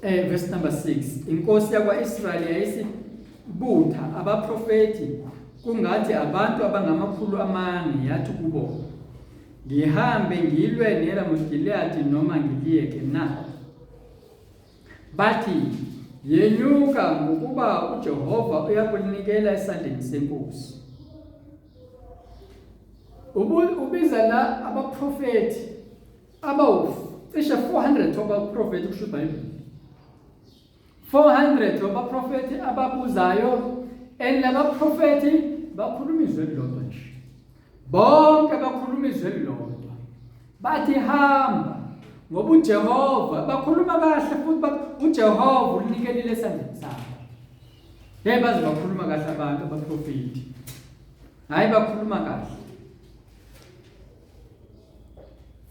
Verse number 6 inkosi yakwa-Israyeli yayisibutha abaprofethi kungathi abantu abangamakhulu amane yathi kubo ngihambe ngilwe neRamoth-Gileyadi noma ngiliyeke na bathi yenyuka ngokuba uJehova uyakulinikela esandleni senkosi ubiza la abaprofethi abawu cishe 400 wabaprofethi kusho iBhayibheli 400 wabaprofethi ababuzayo and labaprofethi bakhuluma izwi elilodwa nje bonke bakhuluma izwi elilodwa bathi hamba ngoba uJehova bakhuluma kahle futhi bathi uJehova ulinikelile esandleni sakho hey baze bakhuluma kahle abantu abaprofethi hayi bakhuluma kahle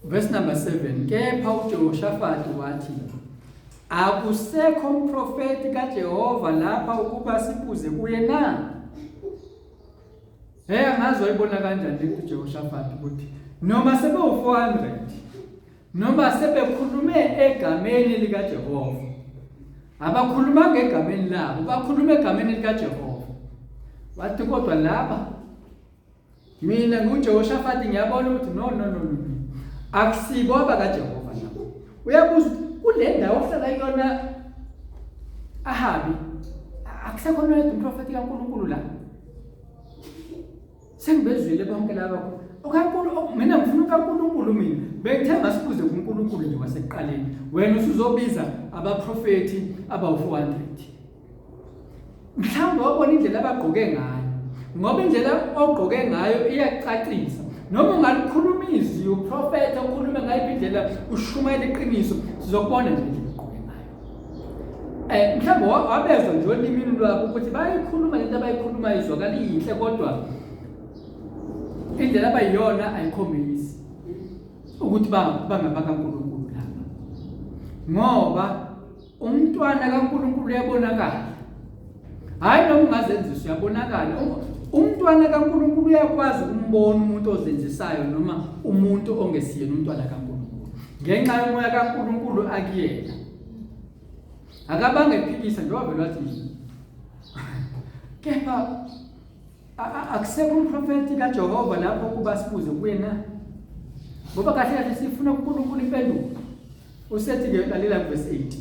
Verse number 7 kepha uJehoshafati wathi akusekho umprofeti kaJehova lapha ukuba sibuze kuye na Hey angazi wayibona kanjani lento uJehoshafati ukuthi noma sebewu-400 noma sebekhulume egameni likaJehova abakhulumanga egameni labo bakhuluma egameni likaJehova wathi kodwa laba Mina nguJehoshafati ngiyabona ukuthi no no no no. Akusibo abakaJehova labo. Uyabuza ukuthi kule ndawo ohlala kuyona Ahabi akusekho noyedwa umprofeti kaNkulunkulu la. Sengibezwile bonke laba okaNkulunkulu mina ngifuna ukaNkulunkulu mina bengithe masibuze kuNkulunkulu nje wasekuqaleni wena usuzobiza abaprofeti abawu-400 mhlawumbe wabona indlela abagqoke ngayo ngoba indlela ogqoke ngayo iyacacisa noma ungalikhuluma izwi uprofetha ukhulume ngayiphi indlela ushumayela iqiniso sizokubona nje indlela ogqoke ngayo um mhlawumbe wabezwa nje olimini lwabo ukuthi bayikhuluma lento abayikhulumayo izwakala iyinhle kodwa indlela abayiyona ayikhombisi ukuthi bangabakaNkulunkulu laba ngoba Umntwana kaNkulunkulu uyabonakala. Hayi noma ungazenzisa uyabonakala. Umntwana kaNkulunkulu uyakwazi ukumbona umuntu ozenzisayo noma umuntu ongesiyena umntwana kaNkulunkulu. Ngenxa yomoya kaNkulunkulu akuyena. Akabange ephikisa njengoba vele wathi kepha Akusekho umprofethi kaJehova lapho ukuba sibuze kuye na? Ngoba kahle kahle sifuna kuNkulunkulu impendulo. Usethi ke lalela kuvesi 8.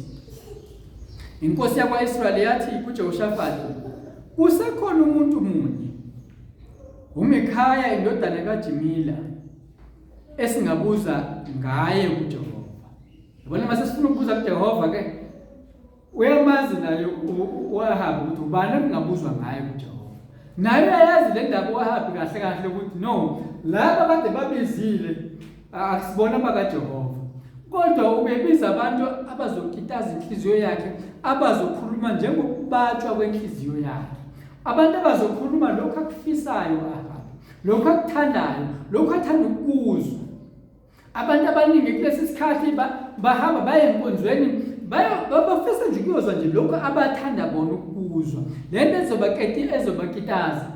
Inkosi yakwa-Israyeli yathi kuJehoshafati, kusekhona umuntu munye, uMikhaya indodana kaJimila, esingabuza ngaye kuJehova. Yabona mase sifuna ukubuza kuJehova ke Uyamazi naye u-Ahabi ukuthi ubani ekungabuzwa ngaye kuJehova. Naye uyayazi le ndaba u-Ahabi kahle kahle ukuthi no, laba kade babizile akusibona abakaJehova. Kodwa ubebiza abantu abazokitaza inhliziyo yakhe, abazokhuluma njengokubatshwa kwenhliziyo yakhe. Abantu abazokhuluma lokhu akufisayo u-Ahabi, lokhu akuthandayo, lokhu athanda ukukuzwa. Abantu abaningi kulesi sikhathi bahamba baye enkonzweni bafisa nje ukuyozwa nje lokhu abathanda bona ukuzwa le nto ezobaketi ezobakitaza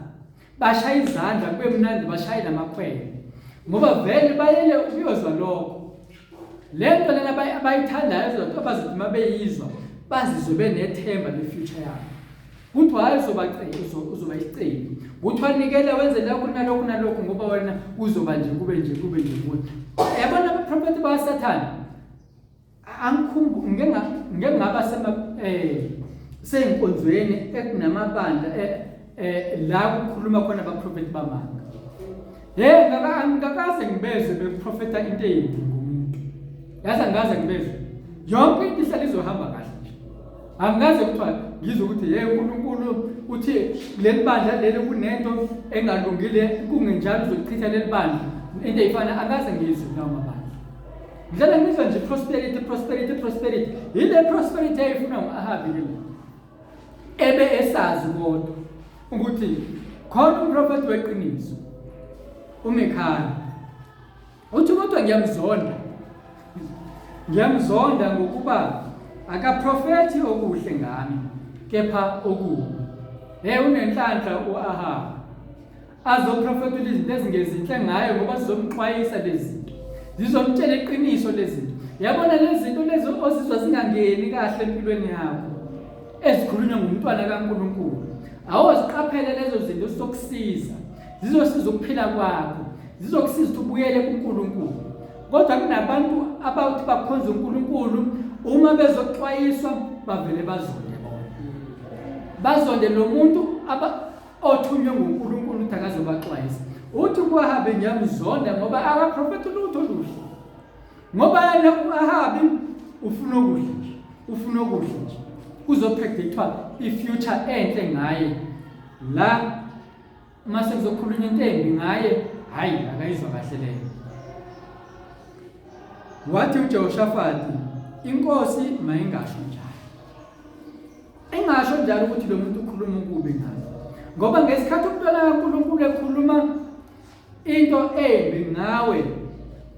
bashaya izandla kube mnandi bashaye namakhwelo ngoba vele bayele ukuyozwa lokho le nto lena abayithandayo ezothi abazothi uma beyizwa bazizwe benethemba le-future yabo Kuthiwa hayi uzobacela uzoba isiceli. Kuthiwa nikela wenze lokhu nalokhu nalokhu ngoba wena uzoba nje kube nje kube nje kuwe. Yabona abaprofeti bakaSathane angikhumbu ngeke ngeke ngaba sema eh seyinkonzweni ekunamabandla eh, eh la kukhuluma khona abaprofeti bamanga. Hey ngaka angikakaze ngibezwe beprofeta into embi ngomuntu. Yazi angikaze ngibezwe. Yonke into ihlala izohamba kahle nje. Angikaze kuthiwa ngizwe ukuthi hey uNkulunkulu uthi leli bandla leli kunento engalungile kungenjalo uzochitha leli bandla into eyifana akaze ngizwe lawo mabandla. Ngihlala ngizwa nje prosperity prosperity prosperity. Yile prosperity ayifunwa ngu-Ahabi ke le. Ebe esazi kodwa ukuthi khona umprofethi weqiniso uMikhaya Uthi kodwa ngiyamzonda. Ngiyamzonda ngokuba akaprofethi okuhle ngami kepha okubi. Hey unenhlanhla uAhab. Azoprofetha izinto ezingezinhle ngaye ngoba zizomxwayisa lezi zinto. Zizomtshela iqiniso lezi zinto. Yabona lezi zinto lezi ozizwa zingangeni kahle empilweni yakho ezikhulunywa ngumntwana kaNkulunkulu. Awoziqaphele lezo zinto zizokusiza. Zizosiza ukuphila kwakho. Zizokusiza ukuthi ubuyele kuNkulunkulu. Kodwa kunabantu abathi bakhonza uNkulunkulu uma bezoxwayiswa bavele bazonde bona. Bazonde lo muntu othunywe nguNkulunkulu ukuthi akazobaxwayisa. Uthi kuAhabi ngiyamzonda ngoba akaprofethi lutho oluhle. Ngoba yena uAhabi ufuna okuhle nje. Ufuna okuhle nje. Kuzopredictwa i-future enhle ngaye la Uma sekuzokhulunywa into embi ngaye, hhayi akayizwa kahle leyo. Wathi uJehoshafati, inkosi mayingasho njalo. Ingasho njalo ukuthi lo muntu ukhuluma okubi ngayo. Ngoba ngesikhathi umntwana kaNkulunkulu ekhuluma into embi ngawe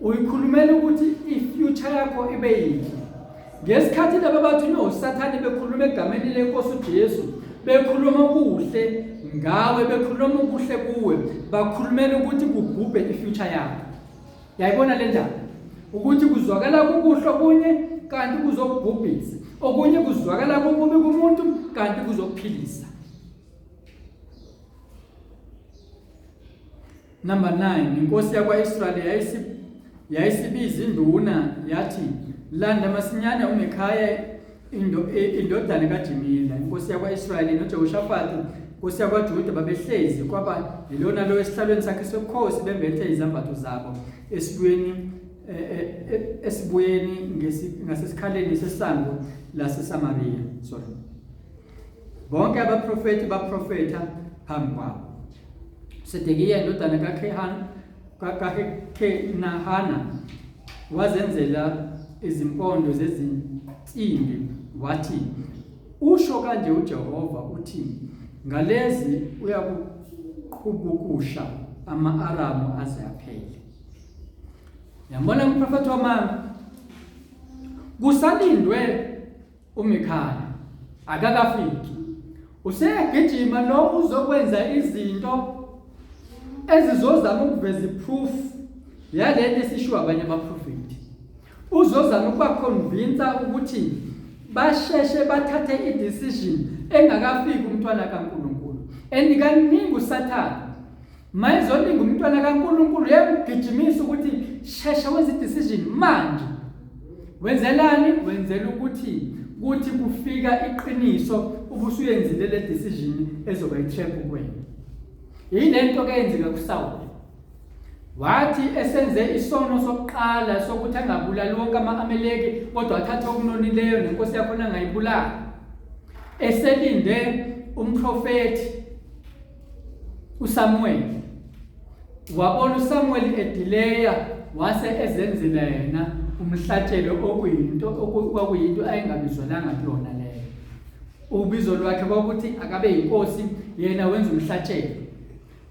uyikhulumela ukuthi i-future yakho ibe yinhle ngesikhathi laba bathunywe usathane bekhuluma egameni lenkosi uJesu bekhuluma okuhle ngawe bekhuluma okuhle kuwe bakhulumela ukuthi kubhubhe i-future yakho yayibona le ndaba ukuthi kuzwakala kukuhle okunye kanti kuzokubhubhisa okunye kuzwakala kukubi kumuntu kanti kuzokuphilisa Number 9 inkosi yakwa-Israyeli yayisibiza induna yathi landa masinyane uMikhaya indodana kaJimila inkosi yakwa-Israyeli noJehoshafati inkosi yakwaJuda babehlezi kwaba yilona lo esihlalweni sakhe sobukhosi bembethe izambatho zabo esibuyeni e, e, e, esibuyeni ngasesikhaleni sesango laseSamariya sorry Bonke abaprofethi baprofetha phambi kwabo. Sedekiya indodana kaKehan kaKenahana wazenzela izimpondo zezinsimbi wathi usho kanje uJehova uthi ngalezi uyakuqhubukusha ama-Aramu aze aphele. Yambona umprofethi wamanga kusalindwe uMikhaya akakafiki useyagijima lo uzokwenza izinto ezizozama ukuveza iproof yalento esishiwo abanye abaprofeti uzozama ukubaconvinsa ukuthi basheshe bathathe i-decision engakafiki umntwana kaNkulunkulu and kaningi uSathane Mayizolinga umntwana kaNkulunkulu uyamgijimisa ukuthi shesha wenze i-decision manje. Wenzelani? Wenzela ukuthi kuthi kufika iqiniso ubusuyenzile le decision ezoba i-trap kuwena. Yilento ke yenzeka kuSawuli. Wathi esenze isono sokuqala sokuthi angabulali wonke ama-Amaleki kodwa athathe okunonileyo nenkosi yakhona angayibulali. Eselinde umprofethi uSamuel wabona uSamuel edileya wase ezenzela yena umhlatshelo okuyinto okwakuyinto ayengabizwelanga kuyona leyo ubizo lwakhe kwakuthi akabe yinkosi yena wenza umhlatshelo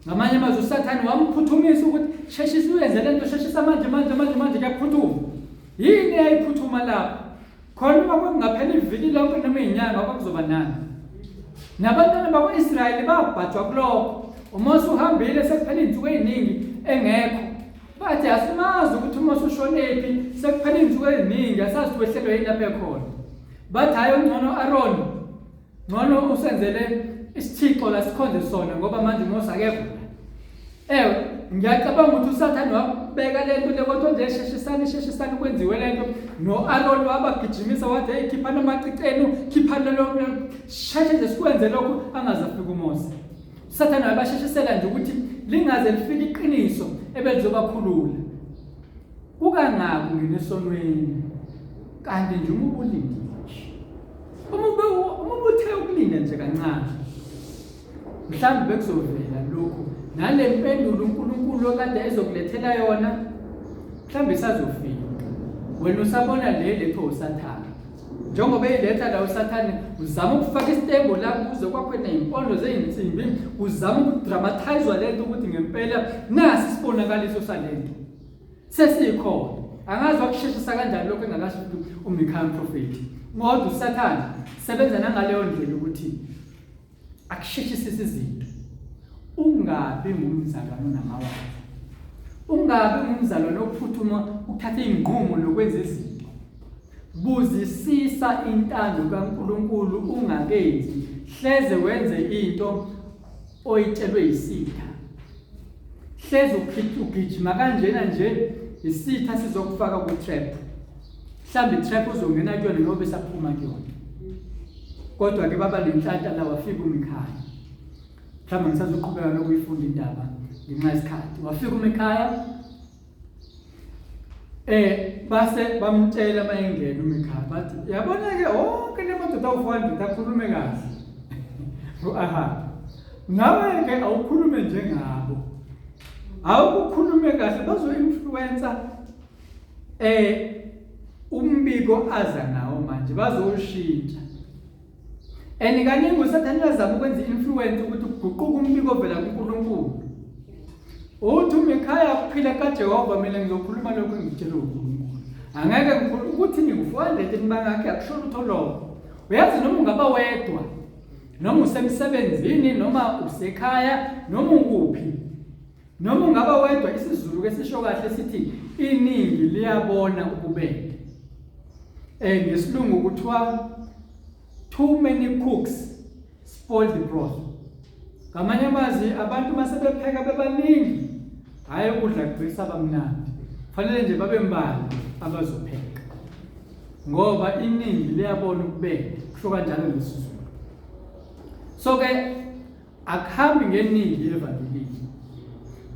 ngamanye amazwi uSathane wamphuthumisa ukuthi sheshisa uyenze lento sheshisa manje manje manje manje kuyaphuthuma yini eyayiphuthuma lapho Khona uma kwakungaphela iviki lonke noma inyanga kwakuzoba nani? Nabantwana bakwa-Israyeli babhajwa kulokho. UMose uhambile sekuphela izinsuku eziningi engekho. Bathi asimazi ukuthi uMose ushonephi sekuphela izinsuku eziningi asazi ukuthi wehlelwe yini lapho ekhona. Bathi hhayi ungcono Aroni Ngcono usenzele isithixo la sikhonze sona ngoba manje uMose akekho. Ewe, ngiyacabanga ukuthi uSathane wabeka le nto le kodwa nje sheshisani sheshisani kwenziwe le nto no-Aroni wabagijimisa wathi hey khiphani amacici enu khiphani lo sheshe nje sikwenze lokhu angaze afike uMose. USathane wabasheshisela nje ukuthi lingaze lifike iqiniso ebelizobakhulula. Kukangaki ungena esonweni kanti nje uma ubulindile nje. Uma ube uma ubuthe ukulinda nje kancane mhlawumbe bekuzovela lokhu nale mpendulo uNkulunkulu okade ezokulethela yona mhlawumbe isazofika wena usabona le letho usathane njengoba eyiletha la usathane uzama ukufaka isitembu la kuze kwakho ney'mpondo zey'nsimbi uzama ukudramatize le nto ukuthi ngempela nasi isibonakaliso sale nto sesikhona angazi wakusheshisa kanjani lokho engakasho ukuthi uMikhaya umprofethi kodwa usathane sebenza nangaleyo ndlela ukuthi akusheshisise izinto ungabi ngumzalwane onamawala ungabi ngumzalwane ophuthuma ukuthatha iy'nqumo nokwenza izinto buzisisa intando kaNkulunkulu ungakenzi hleze wenze into oyitshelwe yisitha hleze ugijima kanjena nje isitha sizokufaka ku-trap mhlawumbe i-trap uzongena kuyona ngoba esaphuma kuyona kodwa ke baba nenhlanhla la wafika uMikhaya mhlawumbe ngisazoqhubeka nokuyifunda indaba ngenxa yesikhathi wafika uMikhaya eh base bamtshela mayengena uMikhaya bathi yabona ke wonke le madoda awu-400 akhulume kahle u-Ahabi nawe ke awukhulume njengabo awukukhulume kahle bazo-influencer eh umbiko aza nawo manje bazowushintsha and kaningi usathane uyazama ukwenza i-influence ukuthi kuguquke umbiko ovela kuNkulunkulu uthi uMikhaya kuphila kaJehova mina ngizokhuluma lokho engikutshelwe uNkulunkulu angeke ngikhuluma ukuthi ngingu-400 nibangakhe akusho lutho lokho uyazi noma ungaba wedwa noma usemsebenzini noma usekhaya noma ukuphi Noma ungaba wedwa isiZulu ke sisho kahle sithi iningi liyabona ububende. Eh ngesilungu kuthiwa too many cooks spoil the broth. Ngamanye amazwi abantu mase bepheka bebaningi hayi ukudla kugcisa bamnandi. Fanele nje babe mbalwa abazopheka. Ngoba iningi liyabona ukubenda kusho kanjalo nesiZulu. So ke Akuhambi ngeningi evangelini,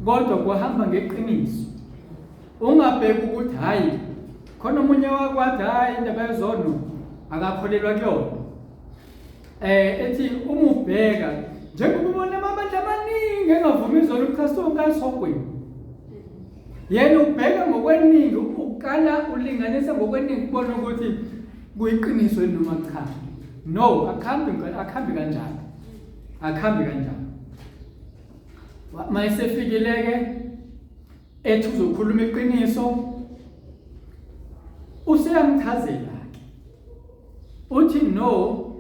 kodwa kuhamba ngeqiniso. Ungabheki ukuthi hhayi khona omunye wakwathi hhayi indaba yezono akakholelwa kuyona. Eh ethi uma ubheka njengoba ubona amabandla amaningi engavumi izono uKristu wonke ayisogweni. Yena ubheka ngokweningi ukala ulinganisa ngokweningi kubona ukuthi kuyiqiniso noma cha. No, akuhambi akuhambi kanjalo. Akuhambi kanjalo. Mayesefikile ke ethi uzokhuluma iqiniso useyamchazela ke. Uthi no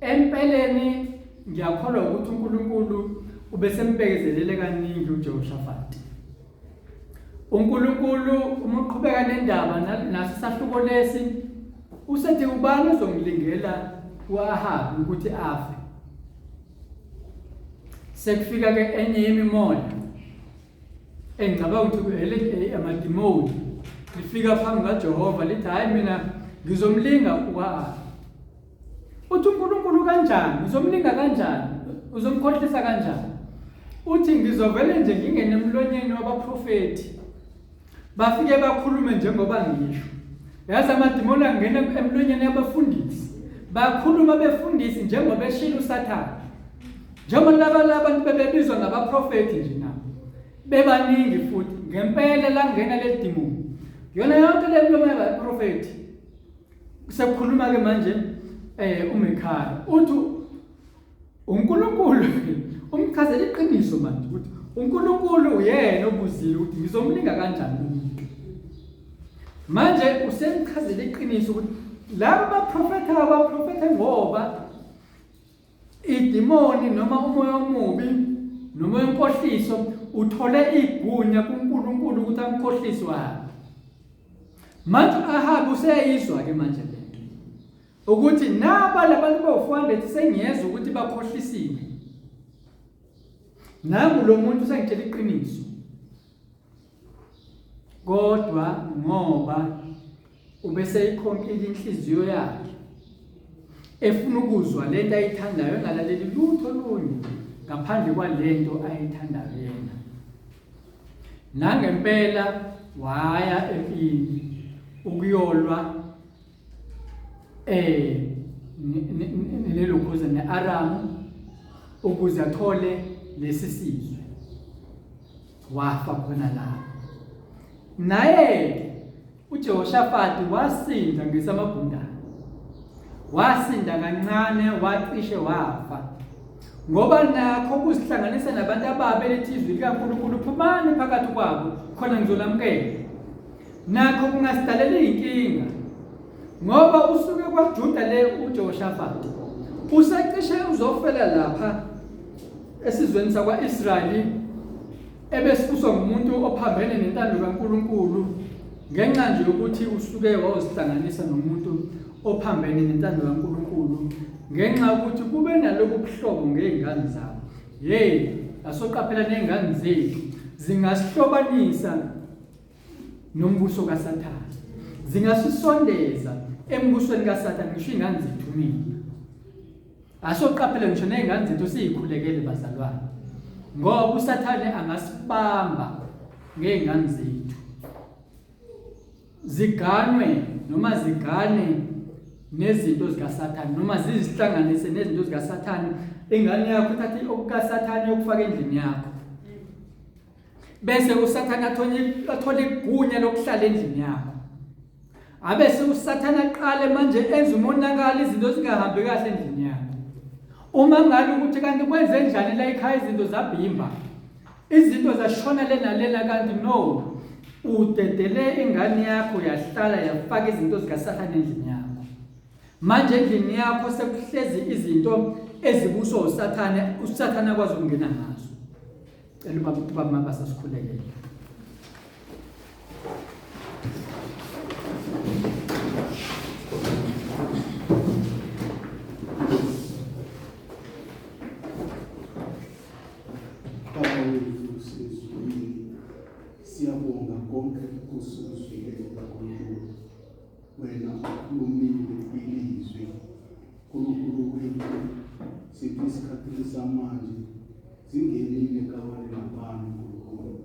empeleni ngiyakholwa ukuthi uNkulunkulu ubesembekezelele kaningi uJehoshafati. uNkulunkulu uma uqhubeka nendaba naso sahluko lesi usethi ubani ozongilingela uAhabi ukuthi afe sekufika ke enye yemimoya engicabanga ukuthi ele amadimoni lifika phambi kaJehova lithi hayi mina ngizomlinga uAhabi Uthi uNkulunkulu kanjani? Uzomlinga kanjani? Uzomkhohlisa kanjani? Uthi ngizovele nje ngingene emlonyeni wabaprofethi. Bafike bakhulume njengoba ngisho. Yazi amadimoni angena emlonyeni yabafundisi. Bakhuluma befundisi njengoba eshilo uSathane. Njengoba laba labantu bebebizwa ngabaprofethi nje nabo. Bebaningi futhi ngempela langena le demon. Yona yonke le mlomo yabaprofethi. Sekukhuluma ke manje eh uMikhaya uthi uNkulunkulu umchazela iqiniso manje ukuthi uNkulunkulu uyena obuzile ukuthi ngizomlinga kanjani umuntu. Manje usemchazela iqiniso ukuthi laba baprofetha abaprofetha ngoba idimoni noma umoya omubi noma wenkohliso uthole igunya kuNkulunkulu ukuthi amkhohlise uAhabi. Manje uAhabi useyayizwa ke manje lento ukuthi naba labantu bawu-400 sengiyezwa ukuthi bakhohlisiwe. Nangu lo muntu usengitshela iqiniso. Kodwa ngoba ubeseyikhonkile inhliziyo yakhe efuna ukuzwa lento ayithandayo engalaleli lutho olunye ngaphandle kwalento ayithandayo yena nangempela waya empini ukuyolwa eh nelokhuza ne-Aramu ukuze athole lesi sizwe. Wafa khona lapho. Naye uJehoshafati wasinda ngesamagundane. Wasinda kancane wacishe wafa. Ngoba nakho kuzihlanganisa nabantu ababi elithi izwi likaNkulunkulu phumani phakathi kwabo khona ngizolamukela. Nakho kungasidalela izinkinga ngoba usuke kwaJuda le uJehoshafati usecishe uzofela lapha esizweni sakwa-Israyeli ebesibuswa ngumuntu ophambene nentando kaNkulunkulu ngenxa nje yokuthi usuke wawuzihlanganisa nomuntu ophambene nentando kaNkulunkulu ngenxa yokuthi kube nalobu buhlobo ngey'ngane zabo. Hey, asoqaphela ney'ngane zethu zingasihlobanisa nombuso kaSathane, zingasisondeza embusweni kaSathane ngisho iy'ngane zethu mina. Asoqaphele ngisho nezingane zethu siyikhulekele bazalwane. Ngoba uSathane angasibamba ngezingane zethu. Ziganwe noma zigane nezinto zikaSathane noma zizihlanganise nezinto zikaSathane. Ingane yakho ithathe okukaSathane yokufaka endlini yakho. Bese uSathane athole igunya lokuhlala endlini yakho. Abese uSathane aqale manje enza umonakalo izinto zingahambi kahle endlini yakho. Uma ngale ukuthi kanti kwenze njani la ekhaya izinto zabhimba. Izinto zashona lena lena kanti no udedele ingane yakho yahlala yafaka izinto zikaSathane endlini yakho. Manje endlini yakho sekuhlezi izinto ezibuswa uSathane, uSathane akwazi ukungena ngazo. Cela ubaba ubaba Mabasa sikhulekele. Baba wethu osezulwini, siyabonga konke osukuzwile kuNkulunkulu. Wena ukhulumile ilizwi. Nkulunkulu wethu, siphi isikhathini samanje zingenile kabani nabani Nkulunkulu.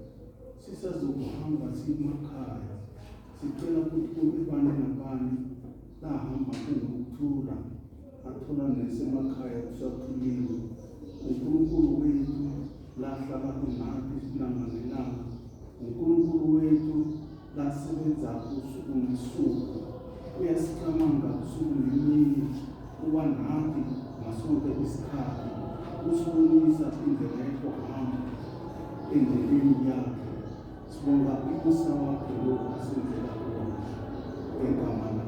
Sisazokuhamba simakhaya, sicela ukuthi kube bani nabani lahamba kunokuthula, athola nesemakhaya kusathuliwe. uNkulunkulu wethu lahlala kunathi ilanga nelanga. uNkulunkulu wethu lasebenza usuku nosuku, uyasicamanga usuku nemini, uba nathi ngasonke isikhathi, usibonisa indlela yokuhamba endleleni yakhe. Sibonga umusa wakhe lokhu asenzela kona ngegama lakhe.